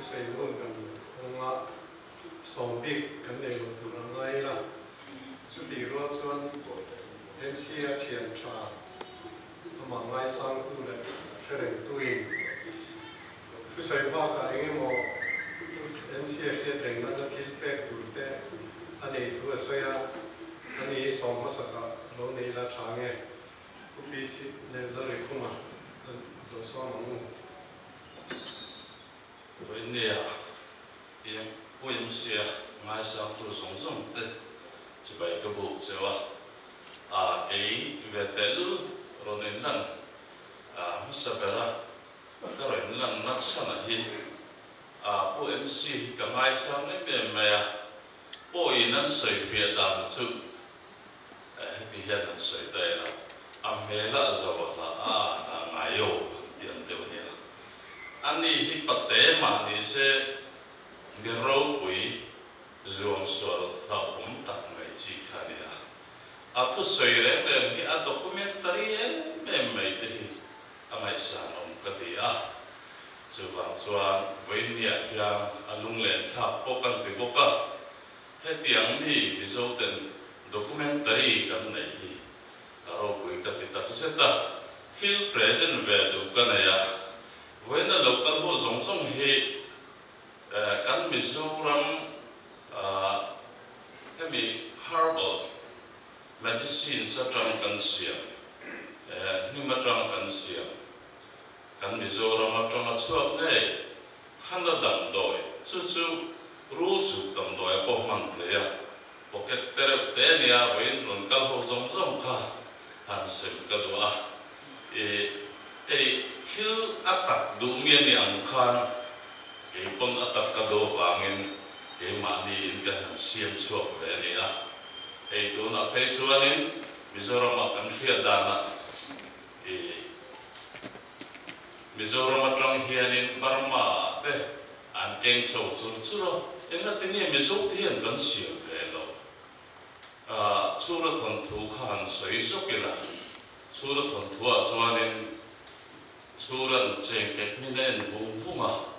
Thusawi hun kan hawng a, sawm bik kan nei lo tur a ngai ila. Chutih rual chuan MC-a thian tha amah ngaisangtu leh hrerengtuin thusawi bakah eng emaw MC-a hriat reng nana thil pek tur te a nei thu a sawi a, ani hi sawm hmasakah lo nei ila tha nge? Pu PC Lalrikhuma lo sawm ang u. Vawinia piang UMC-a ngaisangtu zawng zawng te chibai ka buk cheu a, a kei ve tel rawn inlan hmasa bera ka rawn inlan na chhan hi a Pu MC hi ka ngaisang em em mai a, pawhin an sawifiah dan chu Heti hian an sawi ta ila, a hmela zo a hla a hla ngai o an ti ang deuh ania. Ani hi pate mah ni se mi ropui zuam sual hlauhawm tak mai chi kha a nia. A thusawi reng reng hi a documentary em em mai te hi a ngaihsanawm ka ti a. Chuvang chuan vawiinniah hian a lunglen thlak pawh kan ti bawk a. Hetiang mi Mizoten documentary kan neih hi a ropui ka ti tak zet a, thil present ve duh ka nei a, vawiina lo kal ho zawng zawng hi kan Mizoram hemi herbal medicines atang kan siam, hnim atang kan siam, kan Mizoram atanga chhuak ngei Hana damdawi, chu chu rul chuk damdawi a pawh hman thei a, pocket te reuh te nia vawiin rawn kal ho zawng zawng kha han sem ka duh a, ih hei thil a tak duh mi a nih ang khan kei pawn a tak ka duh avangin keimahni in kan han siam chhuak ve a ni a, hei tunah phei chuanin Mizoramah kan hriat danah ih. Mizoram atang hianin Burma ah te an keng chho chur chur a, engati nge Mizo te hian kan siam ve lo? Ah, Chhura thawnthu kha han sawi zawk ila, Chhura thawnthu ah chuanin Chhuran chengkek hmin a en vung vung a,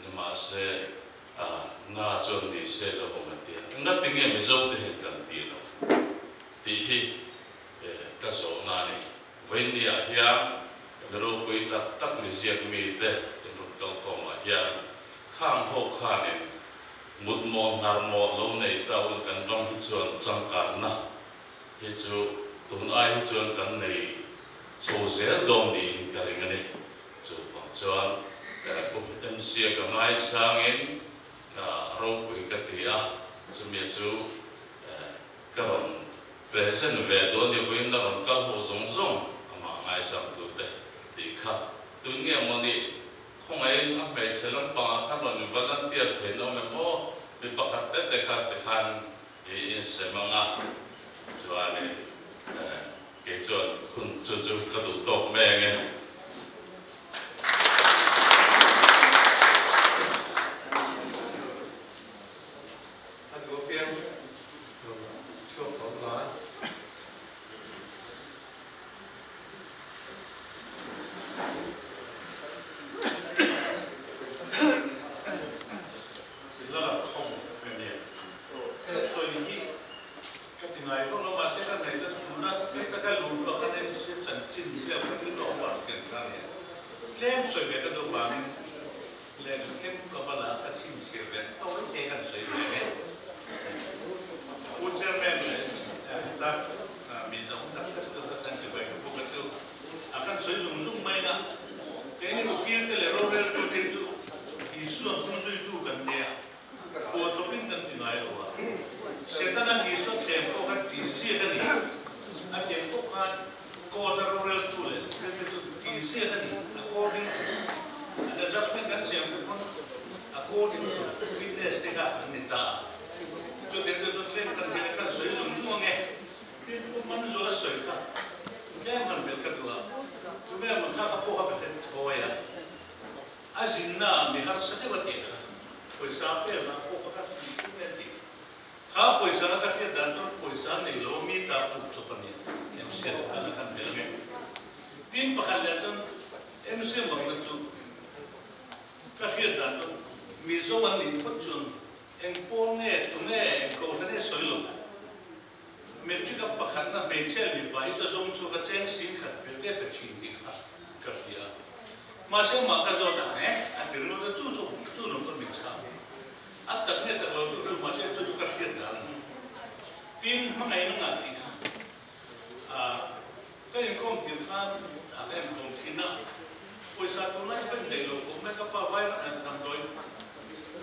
nimahse ah na chuan ni se lo awm a tia, engati nge Mizo te hian kan tih loh tih hi ka zawhna a ni. Vawiinniah hian mi ropui tak tak mi ziak mite in rawn kal khawmah hian khang ho khanin mut maw hnar maw lo nei ta ul kan ram hi chuan changkanna hi chu tun ai hi chuan kan nei chho zel dawn niin ka ring a ni. Chuvang chuan Pu MC-a ka ngaisangin ropui ka ti a, chumi chu ka rawn Present ve dawn ni vawiin la rawn kal ho zawng zawng amah ngaisang tute tih kha tun nge maw ni khawngaihin a hmeichhe lampangah khan rawn in volunteer theih na awm em aw mi pakhat te te kha ti khan i insem anga chuanin kei chuan hun chu chu ka duh tawk mai ange. A duh apiang rawn chhuak tawh la. Lala khawng ka nia. Ka sawi hi ka ti ngai vak lo, mahse ka nei ta tuna heta ka lut pawh khan MC chanchin vel kha chu ka awm vang ken ka nia. Tlem sawi ve ka duh vangin Lehkhakem ka va la ka chhinchhir ve tho a hei han sawi ve nge. Pu Chairman leh heta mi dang tak tak chu ka san chibai ka bawk a chu a kan sawi zung zung mai na. Keini ukil te leh roreltu te chu Isua hnungzuitu kan nia pawh chawpin kan ti ngai lo a. Setana Isua thlem pawh khan tihziak a ni. A thlem pawh khan Court a roreltu leh thil te chu tihziak a ni. According to an adjustment kan siam te pawn according to witness te kha an ni ta a. Chutiang te chu tlem kan thil kan sawi zung zung ange. Tin Pu Manzula sawi kha tlem han belh ka duh a. Chume ang kha ka pawh kha ka hre thawi a. A zinna ah mi harsa deuh a tih kha pawisa pek ah pawh kha ka tih tum e tih. Kha pawisa na ka hriat dan chuan pawisa nei lo mi ta puk chawp a ni MC a kal a kan hmel ange. Tin pakhat leh chuan MC Mangna chu ka hriat dan chuan Mizo an nih phawt chuan eng pawl nge, tunge, eng kohhran nge sawi lo. Matric a pakhatna hmeichhia mipa hi ka zawng chhuak a cheng sing khat ve ve pe thin tih kha ka hria. Mahse mah ka zawt a, eh a ti ringawt a, chu chu chu zawng chuan min chhang. A tak nge tak lo chu hrelo mahse chu chu ka hriat dan a ni. Tin, hmangaihna ngah tih kha ah ka inkawm tir khan a ka inkawm thin a, pawisa tunlai chu ka indaih lo khawp mai, ka pa vai damdawi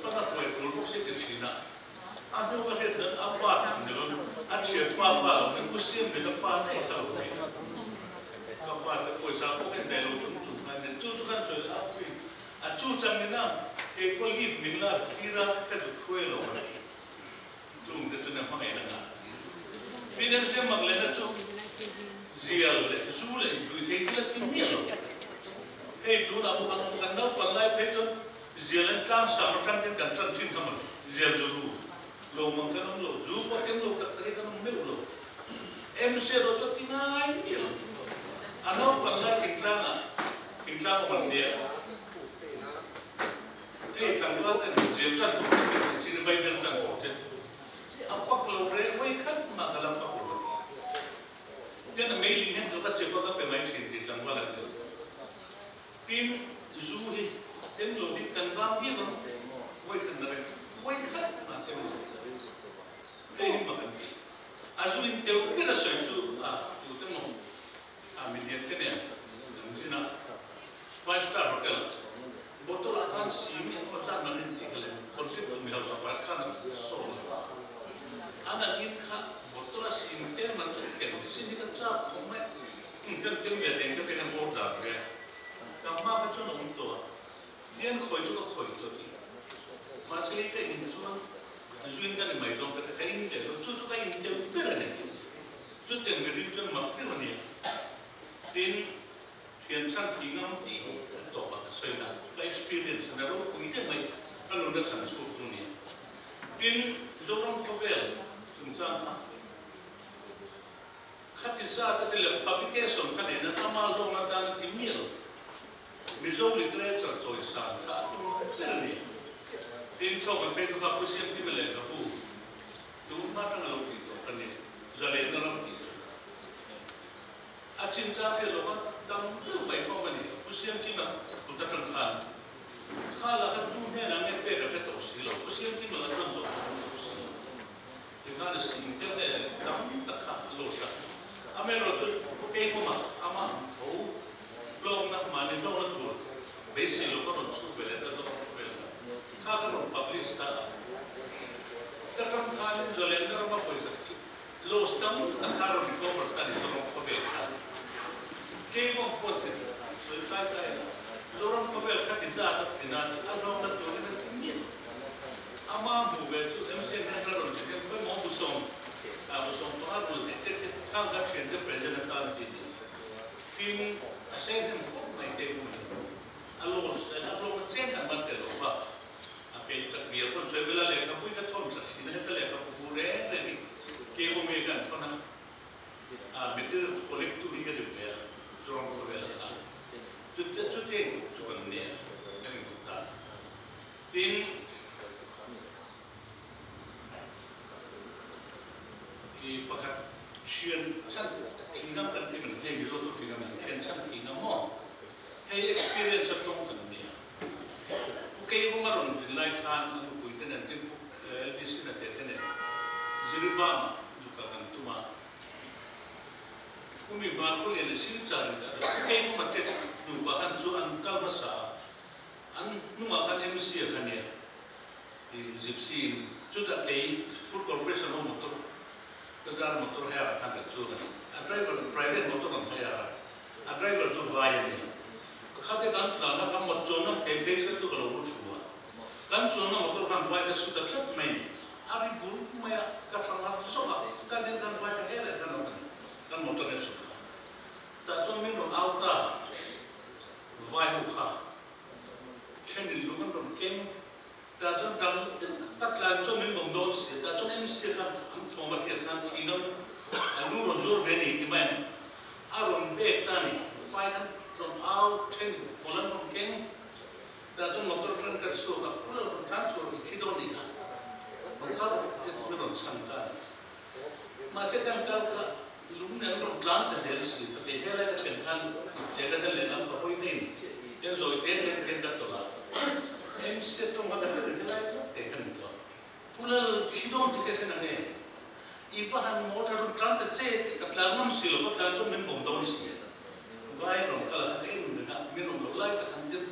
ka hruai tur bawk si ti thin a. A hnu ka hriat chuan a pa tak ni lo, a thianpa pa lo ni, Pu Siamliana pa ngei kha lo ni a. Ka pa te pawisa pawh ka indaih lo chung chung khan ni. Chu chu kan sawi a pui. A chu changin a kei pawh leave min lak tir a, ka duh hruai lo a ni. Chung te chu na hmangaihna ngah a ni. Tin em sia Maglena chu zial leh zu leh inpui thei thil a ti miah lo. Hei tunah pawh kan kan naupang lai phei chuan Zial an tlang sang atang hian kan tan thin kha maw? Zial zu ru lo mang kan awm lo, zu pawh keng lo tak tak hi kan awm meuh lo. MC erawh chu a ti ngai miah lo. A naupang lai thingtlangah, thingtlang awm an nia. Hei tlangval ten zial tan pawh kan ti thin thin a, Bible tan pawh te a pak lo reng vawi khat mah ka la pak lo a ti. Tian a meiling hian ka va chep a ka pe mai thin tih tlangval an zir. Tin, zu hi eng lo hi kan vang viau ang, vawi khat na reng, vawi khat mah eng lo. Hei hi mak an ti. A zu in teuh ber a sawi chu a tute maw a milian te nen an zin a, Five Star Hotel ah bottle ah khan sim in aw tlan man in tih ka leh concept tu mi hausa pakhat khan a sawn a, an an in kha bottle a sim te man chu ken sin hi ka chak khawp mai. Kan thil ve teng te te kan order ve a, ka hma kha chuan a awm tawh a, tian khawi chu ka khawi tawh tih. Mahse hei ka in chuan zuin ka ni mai zawng ka ti, ka in ve lo, chu chu ka in deuh ber a ni. Chutiang mihring chuan mak deuh a nia. Tin, thian chhan thih ngam tih hi a tawpah ka sawi na, ka experience a na ropui deuh mai, ka nunna chhan chhuak tu nia. Tin, Zoram khawvel chungchang kha. Khati zat a ti leh publication kha nena ama lawng atan a ti miah lo. Mizo literature chawisan kha a tum ber a ni. Tin, thawk an phei chu kha Pu Siamkima lehkhabu tun hma atanga lo tih tawh ka ni, Zalehna ram tih chu. A chinchang hriat lova tam deuh mai pawh a ni. Pu Siamkima kut atang khan kha la kha tu hnenah nge pek a hre tawh si lo. Pu Siamkima la chuan zawh a awm tawh si lo. Tikhan a sing deuh leh tam tak kha a lo hria. Amaherawhchu chu keimawmah amah tho hlawkna, mahni hlawkna tur beisei lo ka rawn chhuk ve leh ta zawk ang vel kha. Kha ka rawn publish ta a. Ka tangkhanin Zalenda rama pawisa laws tam tak kha rawn recover ta ni Zoram khawvel khan. Keimawm pawh chu sawi kai kai a, Zoram khawvel kha ti zat a ti nan a hlawkna turin a ti miah lo. Ama hmuh ve chu MC hian ka rawn zir hian khawimaw busawm ah busawm panga rul tih te khi khang ka thian te president atan ti ni tin a sei hnem khawp mai te hmu hi a laws a hlawk na chen kan ban tel lo va a kei chak bial pawn sawi vela lehkhabui ka thawn sak thin a heta lehkhabu bu reng reng hi keimaw mi kan thawn a a material collect tu hi ka ni ve a zawng khawvel a chute chute chu kan nia kan inkawp ta. Tin, i pakhat thian chhan thihna kan ti man hei Mizo chu thihna man thian chhan thihna maw? Hei experience a tawng kan nia. Pu Keivawng a rawn din lai khan a nupui te nen tin Pu LBC na te te nen Jiribam duka kan tum a. Kumi Vankhawlian leh Silchar in Pu Keivawng a te nupa khan chu an kal hmasa a. An hnungah khan MC a kha nia i Gypsy in chutah kei Food Corporation ho motor ka car motor hire ah khan kan chuang a ni. A driver chu private motor kan hire a, a driver chu vai a ni. Khate kan tlan a, ka mot chuanna phei phei kha chu ka lo bu thu a, kan chuanna motor khan vai ka su ta tlat mai ni. A ri bur mai a, ka tha nghat zawk a, kan en khan vai tha her her khan awm a ni, kan motor hi a su kha. Tah chuan min rawn au ta. Vai ho kha thenin lung an rawn keng tah chuan dang tak tlan chuan min vawm dawn si a, tah chuan MC khan an thawm a hriat khan thih ngam a lu rawn zuar ve ni ti mai ang a rawn bek ta a ni. Vai khan rawn au then pawl an rawn keng. Tah chuan motor atang ka chhuak a, Pu Lal rawn tlan tur i thi dawn nih kha, rawn kal rawh tih min rawn chhan ta a ni. Mahse kan kal kha lung nen rawn tlan ta zel si ka ti. Helai ka thlen khan ipte ka tel lehlam ka hawi nei ni. Tian zawi te te hian ka tawlh a, MC tawng kha ka hre reng helai tlawk te ka ni tawh. Pu Lal thi dawn ti ka hre na nge? I va han maw ta rawn tlan ta che tih ka tlan ngam si lo, ka tlan chuan min vawm dawn si a. Vai rawn kal a, ka en reng a, min rawn lo lai tak han tir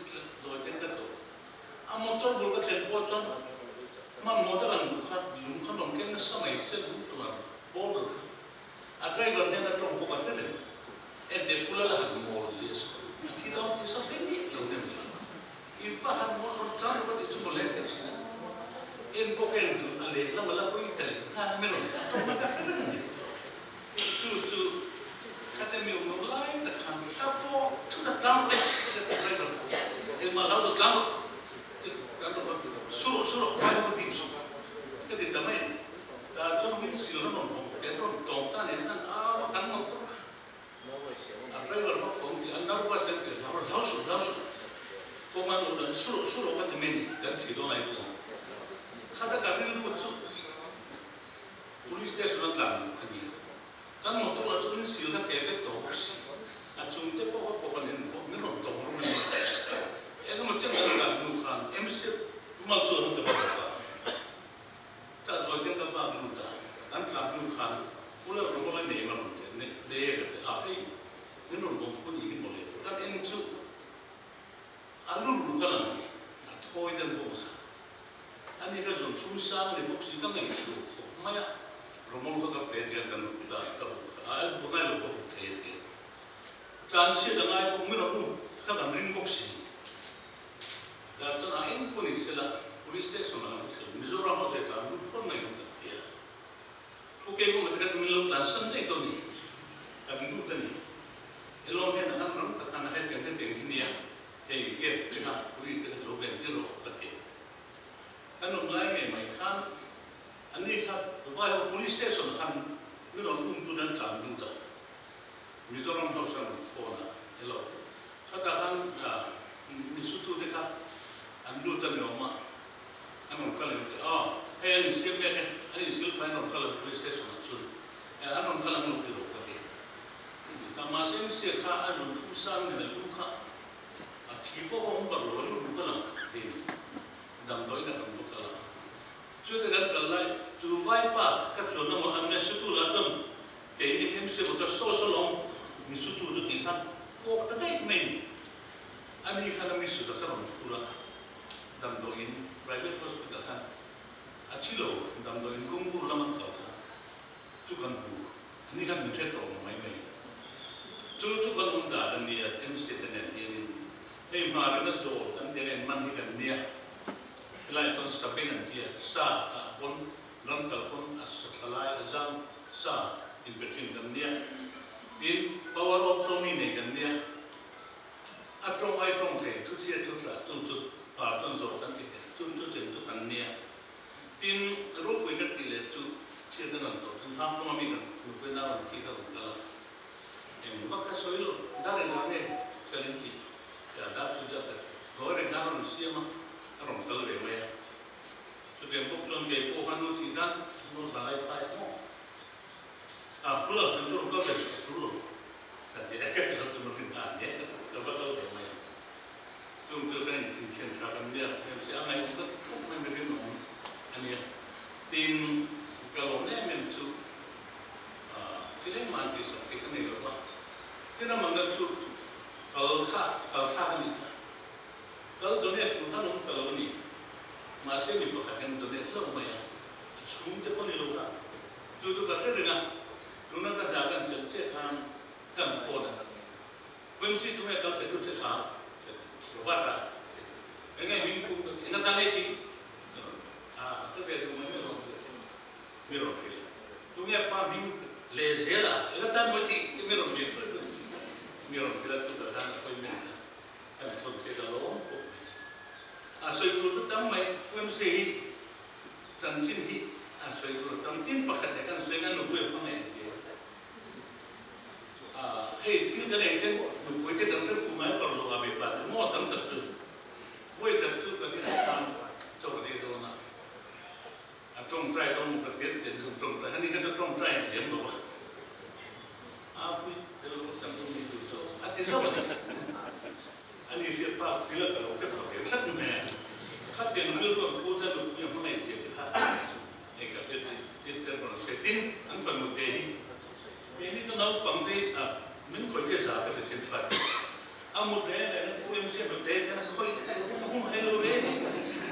zawi ten ka tawh. A motor bul ka thlen pawh chuan hmanhmawh tak an duh kha lung kha rawn keng nasa mai se lung tuar border kha. A driver nen a tawng bawk a hre reng. Enteh Pu Lal a han mawl zia saw a thi dawn tih saw hle miah lo nem chuan. I va han mawl rawn tlan rawh a tih chu mawle a ti thin a. En bawk en duh a lehlam a la hawi ta leh nghal a min rawn tawng a ka hre reng a ni. Chu chu khate mi awm lo lai tak khan ka pawh thu ta tlang rawh e ka ti driver kha engmah lo chu tlang rawh ti kan rawn rawn ti tawh su rawh su rawh vai ho dim suh ka ti ta mai a ni. Tah chuan min sil rawn rawn vawm te an rawn tawng ta nen an au a kan motor kha A driver kha phone tih a nervous deuh tih hlau hlau suh hlau suh kawng an awm dan su rawh su rawh ka ti mai ni kan thi dawn ai pawh khata ka rilru chu police station a tlan duh ka nia kan motor lah chu min sil na ke vek tawh bawk si a chung te pawh ka pawh kan en vawk min rawn tawng rawng ania engemaw chen kan tlan hnu khan MC mal chu han ka va bawk a. Ka zawi ten ka bak lut a, kan tlan hnu khan Pu Lalramawla nei a rawn ti a, nei e ka ti a, hei min rawn bawm fun i hi mawle tawh kan en chu a lu ru ka lang a ni, a thawi den vawm kha a ni ka zawn thum sang a ni bawk si ka ngaihtuah khawp mai a, Ramawla kha ka pe tia kan lut ta ka hmu kha a bu ngai lo ka hmu thei a tia tlan chhiat a ngai bawk min rawn um kha kan ring bawk si. Tah chuan a eng pawh ni sela Police Station ah an hrilh Mizoram ho zai tlan lut phawt mai ang kan ti a. Pu Keivawm a khat min lo tlan san daih tawh ni. Kan lut a ni. Elon hian a han ram tak khan a hetiang hetiang hi nia hei gate te kha Police te kha lo ven tir rawh ka ti a. Kan awm lai ngei mai khan anni kha vai ho Police Station ah khan min rawn um tun an tlan lut a. Mizoram House an rawn phone a, hello, khatah khan misutute kha an lut a ni awm a, an rawn kal em tih, aw hei an insiam mek e, an insil phai an rawn kal ang police station ah chuan an rawn kal ang lo ti rawh ka ti. Ta mahse msia kha a rawn thum sang nen a lu kha a thi pawh a awm bar lo, a lu ru ka lang thin, damdawiin a kan va kal a. Chute kan kal lai chu vaipa ka chuan emaw an misutu lah chuan Keini MC motor saw saw lawng misutu chu tih khan kawk ta daih mai ni. Ani khan a misut a ka rawn phur a, damdawiin private hospital khan a thi lo, damdawiin Kungur lam an kal kha chu kan hmu. Ani khan min hre tawh lo mai mai. Chu chu kan awm dan a nia, MC te nen hianin hei hma ringa zawl kan ti ang en man hi kan nia. Helai chuan sabeng an tia, sa ah pawn ram kal pawn a sa thla lai a zam sa inpe thin kan nia. Tin, power of attorney nei kan nia. A tawng ai tawng thei, thu chhia thu tla chung chu par chuan zawh kan ti thei, chung chu chen chu kan nia. Tin, ropui ka tih leh chu chhiat a rawn tawh chuan hang kawnga mi kan nupui nau rawn thi kha rawn kal a. Eng vak kha sawi lo, dar engah nge kal in tih? Tia dar chu zat a, ngawi reng khan a rawn siam a, a rawn kal ve mai a. Chutiang bawk chuan kei pawh khan nu thih khan nu hla lai phai maw? A pula kan chu rawn kal ve chhuah tur lo ka ti a, ka kal chu rin a nia ka va kal ve mai ang. Chung chu ka inthian tha kan nia, heng chu a ngaihawm ka ti khawp mai mi rinawm a nia. Tin, ka lawm em em chu thil engmah an tihsak theih ka nei lo va, tin amah chu kal kha kal thlak a nih kha. Kal donate tur khan awm ta lo a ni. Mahse mi pakhat hian donate hlauh mai a, a chhungte pawh ni lo kha. Chu chu ka hre reng a, tuna ka hna kan chelh chiah khan kan phone a, Quincy tunge kal che tu che kha? Robert a, enge hming pu ka ti, enga tan ei tih? A hre ve duh mai mai lo mi rawn hrilh a, tunge fa hming leh zel a, enga tan mawi tih mi rawn hrilh mi rawn hrilh a, chutah khan appointment kha Kan thawn thei ta lawm khawp mai. A sawi tur chu tam mai, UMC hi chanchin hi a sawi tur a tam. Tin pakhat leh kan sawi khan nupui a hmang em tia. A hei thil kan ei ten nupui te kan hre fu ngai par lo a mipa te maw tam tak chu. Vawi Tawngtai lo mu ka tiat tiat chu tawngtai ani kha chu tawngtai a hliam lo a, a pui tel lo tam chu mi duh chu a ti zauh a ni. Ani hriat bak thil a ka lo hre phak ve tlat mai a, khatiang rilru an pu te nupui a hmangaih zia te kha hei ka hriat hi tin te rawn hre tin an fanu te hi keini chu naupang te a min khawih te za ka ti thin fat a mut reng reng a pu MC a hnute hian a khawih hum hai lo reng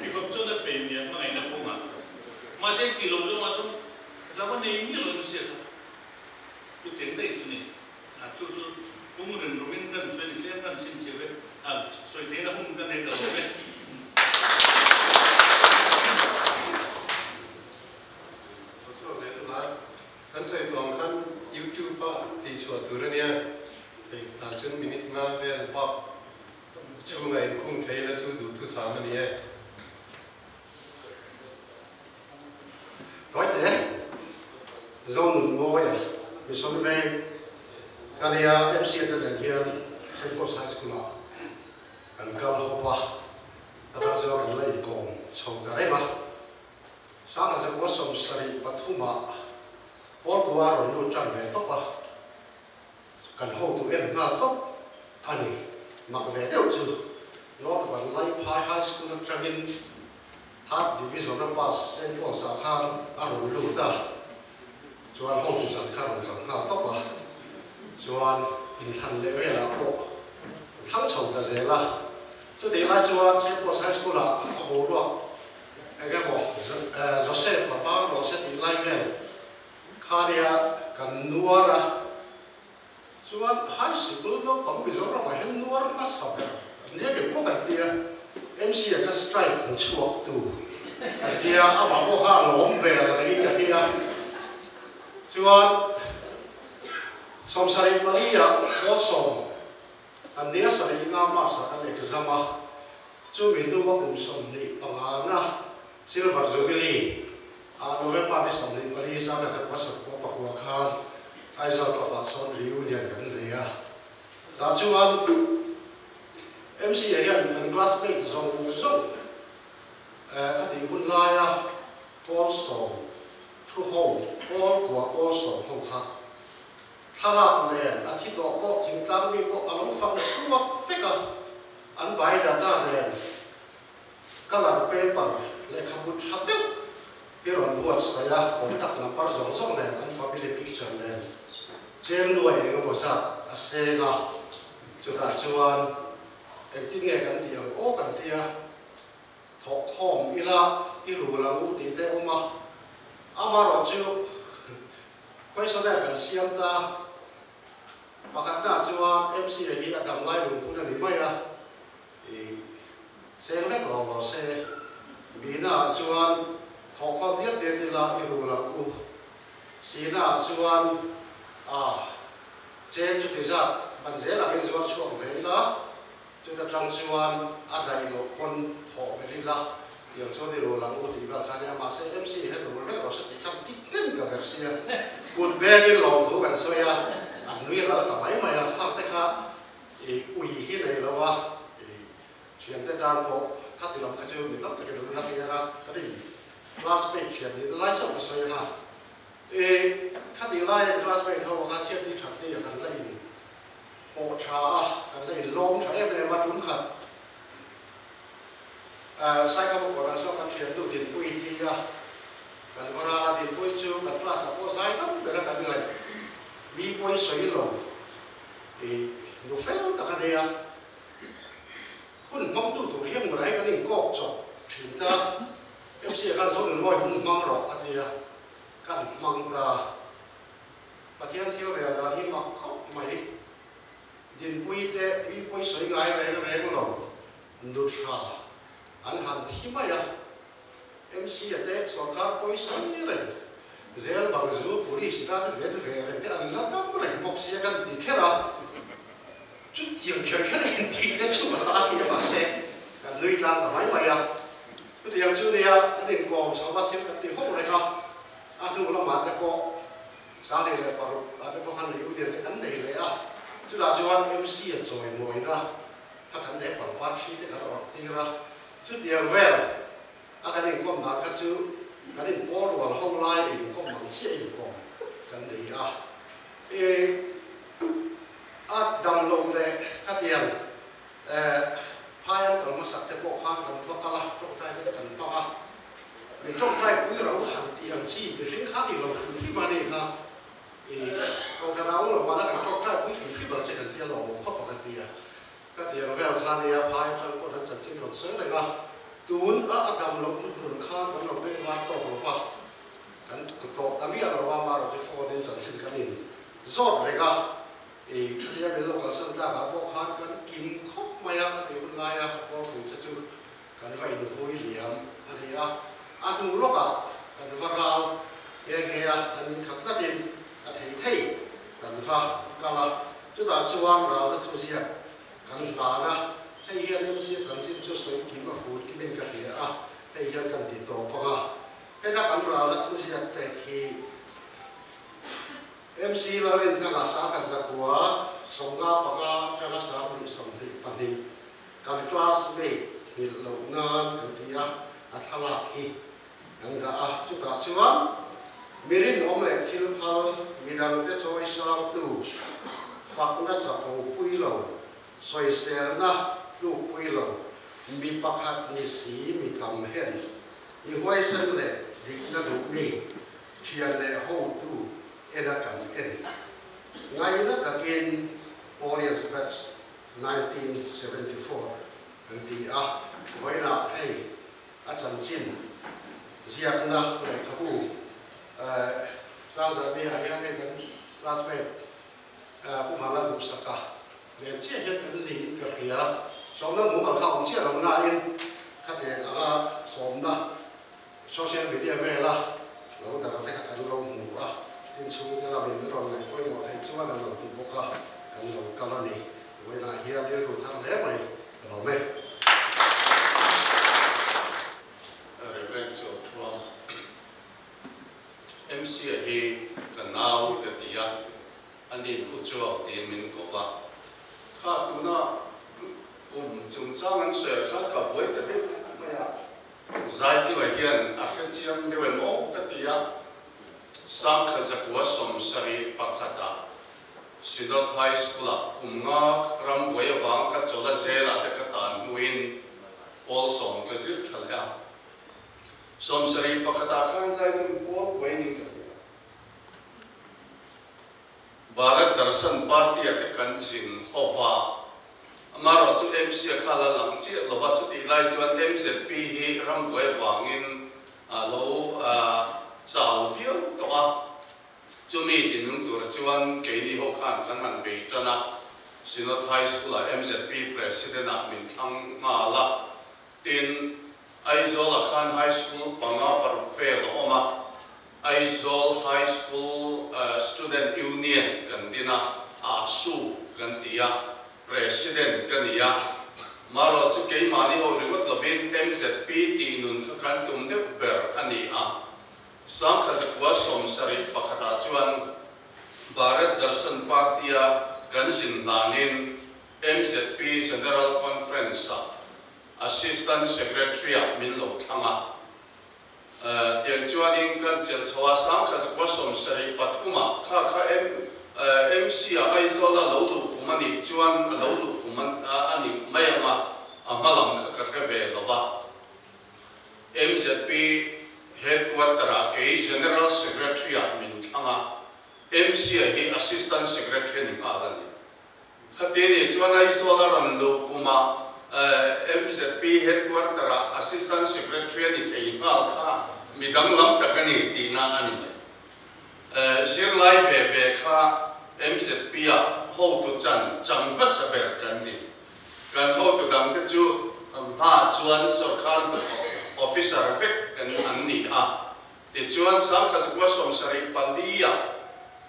ti khawp chuan a pe nia hmangaihna kawngah mahse ti lo zawngah chuan lo a nei miah lo MC a kha chu teng daih chu ni a chu chu pung rin rumin kan sawi ni tlem kan chhinchhiah ve a sawi theihna hun ka nei ta lo ve. Kan sawi tawh ang khan YouTube ah tihchhuah tur a nia, hei tah chuan minute nga vel bak chhunga inkhung thei la chu duhthusam a ni e. Tawite, Zonunmawia Mission Veng ka nia MC te nen hian Saint Paul's High School ah kan kal hawp a, atang chuan kan la inkawm chho ta reng a. Sangha zakua 73 ah Pawlkua a rawn lut tan ve tawp a, kan hotu en nghal tawp a ni. Mak ve deuh chu North Vanlaiphai High School atangin Third Division a pass Saint Paul's ah khan a rawn lut a, chuan hotu chan kha rawn chang nghal tawp a, chuan inthlan leh velah pawh thlang chho ta zel a. Chutih lai chuan Saint Paul's High School ah a boruak Eng emaw Joseph a bang rawh se tih lai vel kha nia kan nuar a, chuan high sikul naupang Mizoramah hian nuar hmasa ber an nia ke pawh kan tia, MC a kha strike hmu chhuak tu an tia, amah pawh kha a lawm ve ang angin ka hria, chuan 74 ah pawl sawm An nia sarih nga March ah kan exam a, chumi hnua kum 25 na Silver Jubilee ah November ni 24 1999 khan Aizawl Club ah sawn reunion kan nei a. Tah chuan MC-a hian kan classmate zawng zawng khatih hun laia pawl sawm thu ho, pawl kua pawl sawm ho kha Thlalak nen a thi tawh pawh thingtlang mi pawh a lo fang chhuak vek a, an bai data nen colour paper lehkhabu tha deuh hi rawn buatsaih a, contact number zawng zawng nen an family picture nen cheng nuai eng emaw zat a seng a, chutah chuan engtin nge kan tih ang aw kan tia thawhkhawm ila i rul ang u tih te a awm a, amaherawhchu Questionnaire kan siam ta. Pakhatna chuan MCA hi a dam lai lung hun a ni mai a, i seng vek lo lo se. Bina ah chuan thawhkhawm diat diat ila i rul ang u. Sina ah chuan a cheng chuti zat ban zel angin zuar chhuak ve ila. Chuta tang chuan a daih loh pawn thawh ber ila, tiang chuan i rul ang u tih vel kha nia, mahse MC hian rul vek rawh se tih kha dik hnem ka ber sia, kut bengin lawmthu kan sawi a, an nui ral ta mai mai a, khang te kha i ui hi nei lo a, i thiante tan pawh khati lam kha chu mi tam takin an la hria a, ka rin classmate thian ni lai chauh ka sawi anga, i khati laiin classmate ho kha chhiatni thatni a kan la in pawh tha a, kan la inlawm tha em em a, tum khat Saikama kawrah sawn kan thiannu Dinpuii hi a, kan va ral a, Dinpuii chu kan class ah pawh zai tam ber a kan ngaih, mi pawi sawi lo i nu fel tak a nia, hun hmangtu tur hian mura hi kan inkawk chawp thin ta, MC ah khan Zonunmawi hun hmang rawh a tia, kan hmang ta. Pathian thil rel dan hi mak khawp mai. Dinpui te mi pawi sawi ngai reng reng lo nuthra an han thi mai a. MC a te sorkar pawi sawi reng zel bang zu police tan ven ve reng te an la dam reng bawk sia kan ti kher a. Chutiang kher kher in tih te chu a ti a mahse kan nui tlang ta mai mai a. Chutiang chu nia an inkawm chho a thil kan ti ho reng a. A hnu lamah te pawh 2006 ah te pawh khan reunion te kan nei leh a, chutah chuan MC a chawimawina kha kan nei pangpar hri te kan awrh tir a, chutiang vel a kan inkawm dan kha chu kan in pawl rual ho lai inkawm ang chiah inkawm kan nei a. E a dam loh leh khatiang phai an kal hmasak te pawh khan kan va kal a, tawngtai te kan hmang a. Min tawngtai pui ro han tih ang chi mihring kha ni lo hrim hrim a ni kha. I kohhran a awm lo mahna kan tawngtai pui hrim hrim ang che kan tia lawm awm khawp ang a ti a. Ka tiang vel kha nia phai atang pawh an chanchin rawn sawi reng a, tun a a dam loh hnuhnun khan kan lo beng var tawk lo va, kan tawh ta miah lo a, amaherawhchu phone in chanchin kan in zawt reng a, i khatia min lo kalsan tlak ah pawh khan kan kim khawp mai a, ka tih hun laia ka pawlpui che chu kan va invui liam a ni a, a hnu lawkah kan va ral nghe nghe a, an inkhat tlatin a thei thei kan va kal a, chutah chuan ralna chu ziak kan hlan a, hei hian MC chanchin chu sawi kim a fun kimin ka hria a, hei hian kan ti tawp ang a, heta kan ralna chu ziak pek hi MC Lalrinthanga Sangkhat Zakua 55 atanga 2022. Kan classmate nghilh loh nan kan ti a, a thlalak hi kan dah a, chutah chuan mi rinawm leh thil phal, midangte chawi sangtu, fakna chapo pui lo, sawiselna tluk pui lo, mi pakhat ni si mi tam hen, mi huaisen leh dikna duh mi, thian leh hotu ena kan en. Ngaina takin Audience Batch 1974 an ti a, vawiinah hei a chanchin ziakna lehkhabu tlangzarh mi ah hian hei kan classmate Pu Vanlal Duhsaka nen chiah hian kan niin ka hria. Sawmna mumal kha awm chiah lo nain khatiang anga sawmna Social media vela lo dar te kha kan lo hmu a, inchhungte lamin rawn ngaih pawimawh theih chuan an lo ti bawk a, kan lo kal a ni. Vawiinah hian rilru thar hle mai ka lawm e. Reverend Chawlthuam, MC-a hi ka nau ka ti a, a nin u chuak tiin min ko va. Kha tuna kum chungchang an sawi ah khan ka buai ta deuh tlat mai a. Zaikima hian a hre chiang deuh em aw ka ti a, Sangkha Zakua 71 ah Synod High School-ah kum nga rambuai avang ka chawlh a zelah te ka tan hnuin pawl sawm ka zir tha leh a. 71 ah khan Zaikim pawl buai ning ka ti a. Bharat Darshan Party-a te kan zin ho va, amaherawh chu MC-a kha la lang chiah lo va, chutih lai chuan MZP hi rambuai avangin a lo chau viau tawh a, chumi tinung tur chuan keini ho khan kan han bei tan a, Synod High School-ah MZP President-ah min thlang nghal a, tin Aizawl-ah khan High School panga paruk vel a awm a, Aizawl High School Student Union kan din a, AHSU kan ti a, President ka ni a. Marawh chu keimahni ho ringawt lovin MZP tih nun kha kan tum deuh ber a ni a. 1971 ah chuan Bharat Darshan Party-a kan zin hlanin MZP General Conference-ah Assistant Secretary-ah min lo thlang a. Tiang chuanin kan chelh chho a, 1973 ah kha kha MC ah Aizawl a lo luh kum a nih chuan a lo luh kum a ni mai ang a, a hma lam kha ka hre ve lo va. MZP Headquarter ah kei General Secretary ah min thlang a, MC a hi Assistant Secretary a ni nghal a ni. Khati nih chuan Aizawl a rawn luh kumah MZP Headquarter-ah Assistant Secretary a ni thei nghal kha mi danglam tak a ni tihna a ni mai. Zirlai ve ve kha MZP-ah hotu chan chang hmasa ber kan ni. Kan hotu dangte chu hma chuan sawrkar hnathawk officer vek kan an ni a. Tichuan, 1974 ah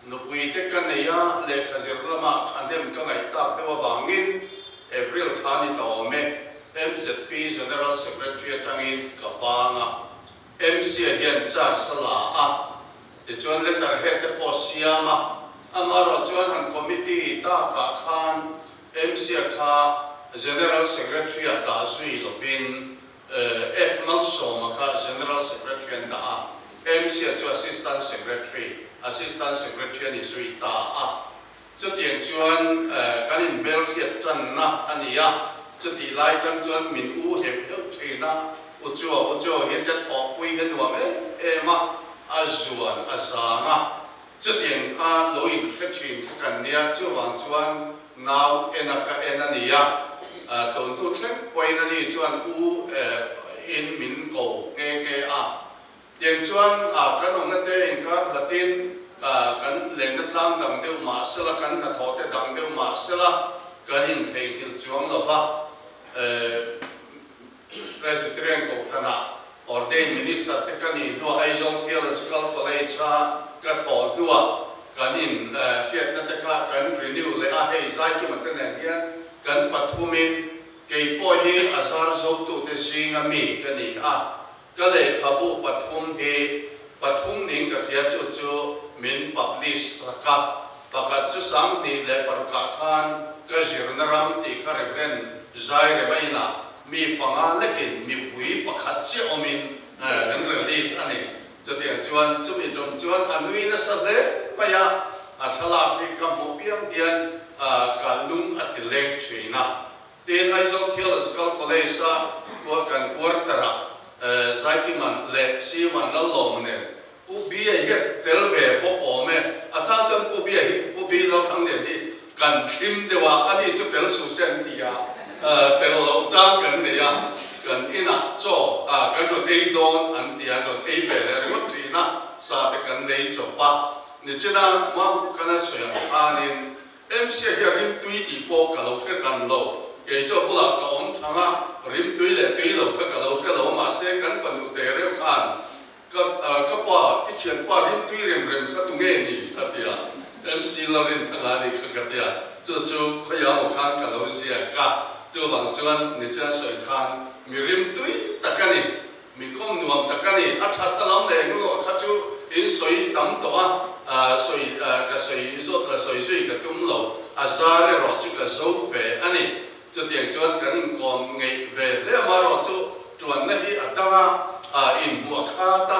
nupui te ka nei a, lehkha zir lamah thahnem ka ngaih tak deuh avangin April thla ni ta awm e, MZP General Secretary atangin ka bang a, MC-a hian charge a la a, tichuan letter head te pawh siam a, amaherawh chuan han committee takah khan MC-a kha General Secretary-ah dah zui lovin. F Malsawma kha General Secretary an dah a, MC-a chu Assistant Secretary, Assistant Secretary a ni zui ta a. Chutiang chuan kan inhmelhriat tanna a ni a, chutih lai tan chuan min u heuh heuh thin a, U Chua, U Chua hian te thawhpui hi a nuam em em a, a zuan a zang a, chutiang a lo inhre thin kha kan nia, chuvang chuan nau en a ka en a ni a, tun hnu thleng pawhin a ni chuan u in min ko nghe nghe a, Tiang chuan kan awmna te inkar hlatin kan lenna tlang dang deuh mah sela, kan hnathawh te dang deuh mah sela, kan intheihnghilh chuang lo va. Presbyterian Kohhranah Ordained Minister te ka nih hnuah Aizawl Theological College-a ka thawh hnuah kan in hriatna te kha kan renew leh a, hei Zaikima te nen hian kan pathumin kei pawh hi a zar zotute zinga mi ka ni a. Ka lehkhabu pathum hi pathum ning ka hria chu chu min publish sak a, pakhat chu 2006ah khan ka zirna ram tih kha Reverend Zairema inah mi panga lekin mipui pakhat chiah awmin kan release a ni. Chutiang chuan chumi tum chuan a nui nasa hle mai a, a thlalak hi ka hmuh piang hian ka lung a ti leng thin a. Tin, Aizawl Theological College-a kan quarter-ah Zaikiman leh Siman Lallawma nen Pu Bia hi a tel ve bawk awm e. A chang chuan Pu Bia hi Pu Bi Lalthanglian hi kan thlim deuh a, ani chu tel suh se an ti a, tel loh chang kan nei a, kan inah chaw kan rawn ei dawn an ti a, an rawn ei ve leh ringawt thin a, sa te kan lei chawp a. Nichina Mangpuk khan a sawi ang khanin MC hi a rimtui tih pawh ka lo hre hran lo. Kei chu a bulah ka awm thang a, rimtui leh tui lo kha ka lo hre lo. Mahse, kan fanu te reuh khan ka ka pa, i thianpa rimtui rem rem kha tu nge ni? a ti a. MC la rin thang a nih kha ka ti a. Chu chu khawiah maw khan ka lo ziak a. Chuvang chuan nichian sawi khan mi rimtui tak a ni. Mi kawng nuam tak a ni. A that ta lam leh englo kha chu in sawi tam tawh a, sawi ka sawi zawt sawi zui ka tum lo. A zar erawh chu ka zo ve a ni. Chutiang chuan kan inkawm ngeih ve hle amaherawh chu tuanna hi a dang a, inhmuh a khat a,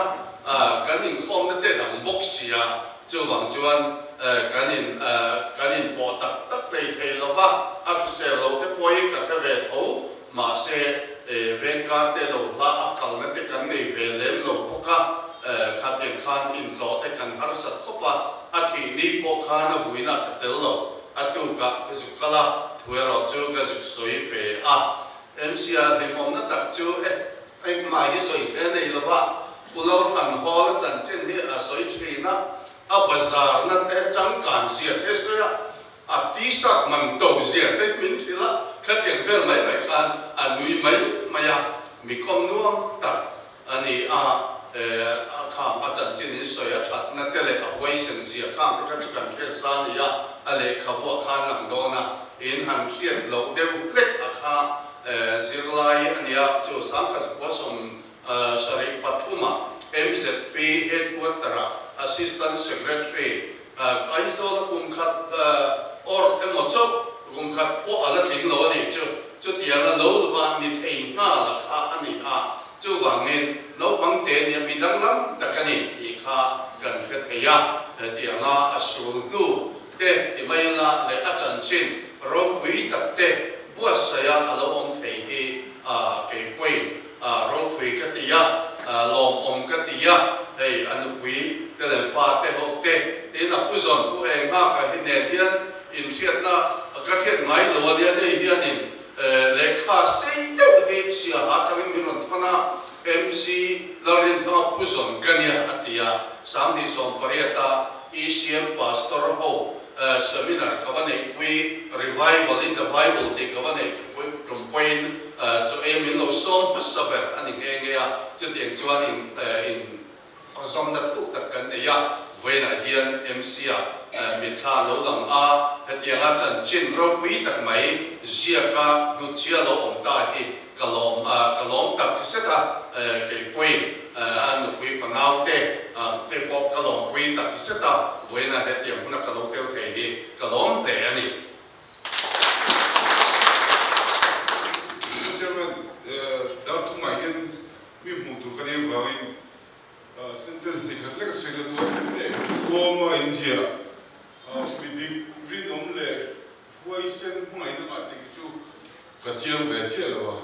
kan inkhawmna te dang bawk si a, chuvang chuan kan in kan inpawh tak tak hlei thei lo va, a hrisel loh te pawh hi ka hre ve tho. Mahse, vengkar te lo hla a kalna te kan nei ve lem lo bawk a, khatiang khan intlawh te kan harsat khawp a, a thih ni pawh khan a vuinah ka tel lo, a tukah ka zuk kal a, thu erawh chu ka zuk sawi ve a. MC-a hlimawmna tak chu e, engmah hi sawi hle nei lo va, Pu Lalthan Hall-a chanchin hi a sawi thin a, a bazarna te changkan zia te sawi a, A t-shirt man to zia te min hrilh a, khatiang vel mai mai khan a nui mai mai a, mi kawm nuam tak a ni a, a khang a chanchin in sawi a thatna te leh a huaisen zia khang te kha chu kan hriat sa a ni a, a lehkhabu a khan lang dawn a, in han hriat loh deuh hlek a kha zirlai a nia, chu 1973 MZP headquarter-ah Assistant Secretary Aizawl a kum khat awrh emaw chauh kum khat pawh a la tling lo a nih chu. Chutiang a lo luh a ni thei nghal a kha a ni a, chuvangin naupang te nia mi danglam tak a ni tih kha kan hre thei a. Hetianga a sul hnu te ti mai la leh a chanchin ropui tak te buatsaih a a lo awm thei hi keipawhin Ropui ka ti a, lawmawm ka ti a, hei a nupui te leh fa te ho te tiin a pu zawn pu eng nghak a hi nen hian inhriatna ka hriat ngai lo a nia, hei hianin lehkha sei deuh hi siaha atangin min rawn thawn a, MC Lalrinthanga pu zawn ka nia a ti a, 2018 a ECM Pastor ho seminar ka va neihpui Revival in the Bible tih ka va neihpui tum pawhin Chaw ei min lo sawm hmasa ber a ni nghe nghe a, chutiang chuan in in zawmna thuk tak kan nei a, vawiinah hian MC-a mitthla lo lang a, hetianga chanchin ropui tak mai ziaka hnutchhia lo awm ta hi ka lawm ka lawm tak zet a, kei pawhin a nupui fanau te te pawh ka lawmpui tak zet a, vawiinah hetiang huna ka lo tel thei hi ka lawm hle a ni. Chairman, Darthuma hian. tur ka nih avangin sentence hnih khat lek a sawi ka duh a, kawma inziah mi dik rinawm leh huaisen hmangaihna ngah tih khi chu ka chiang ve chiah lo a,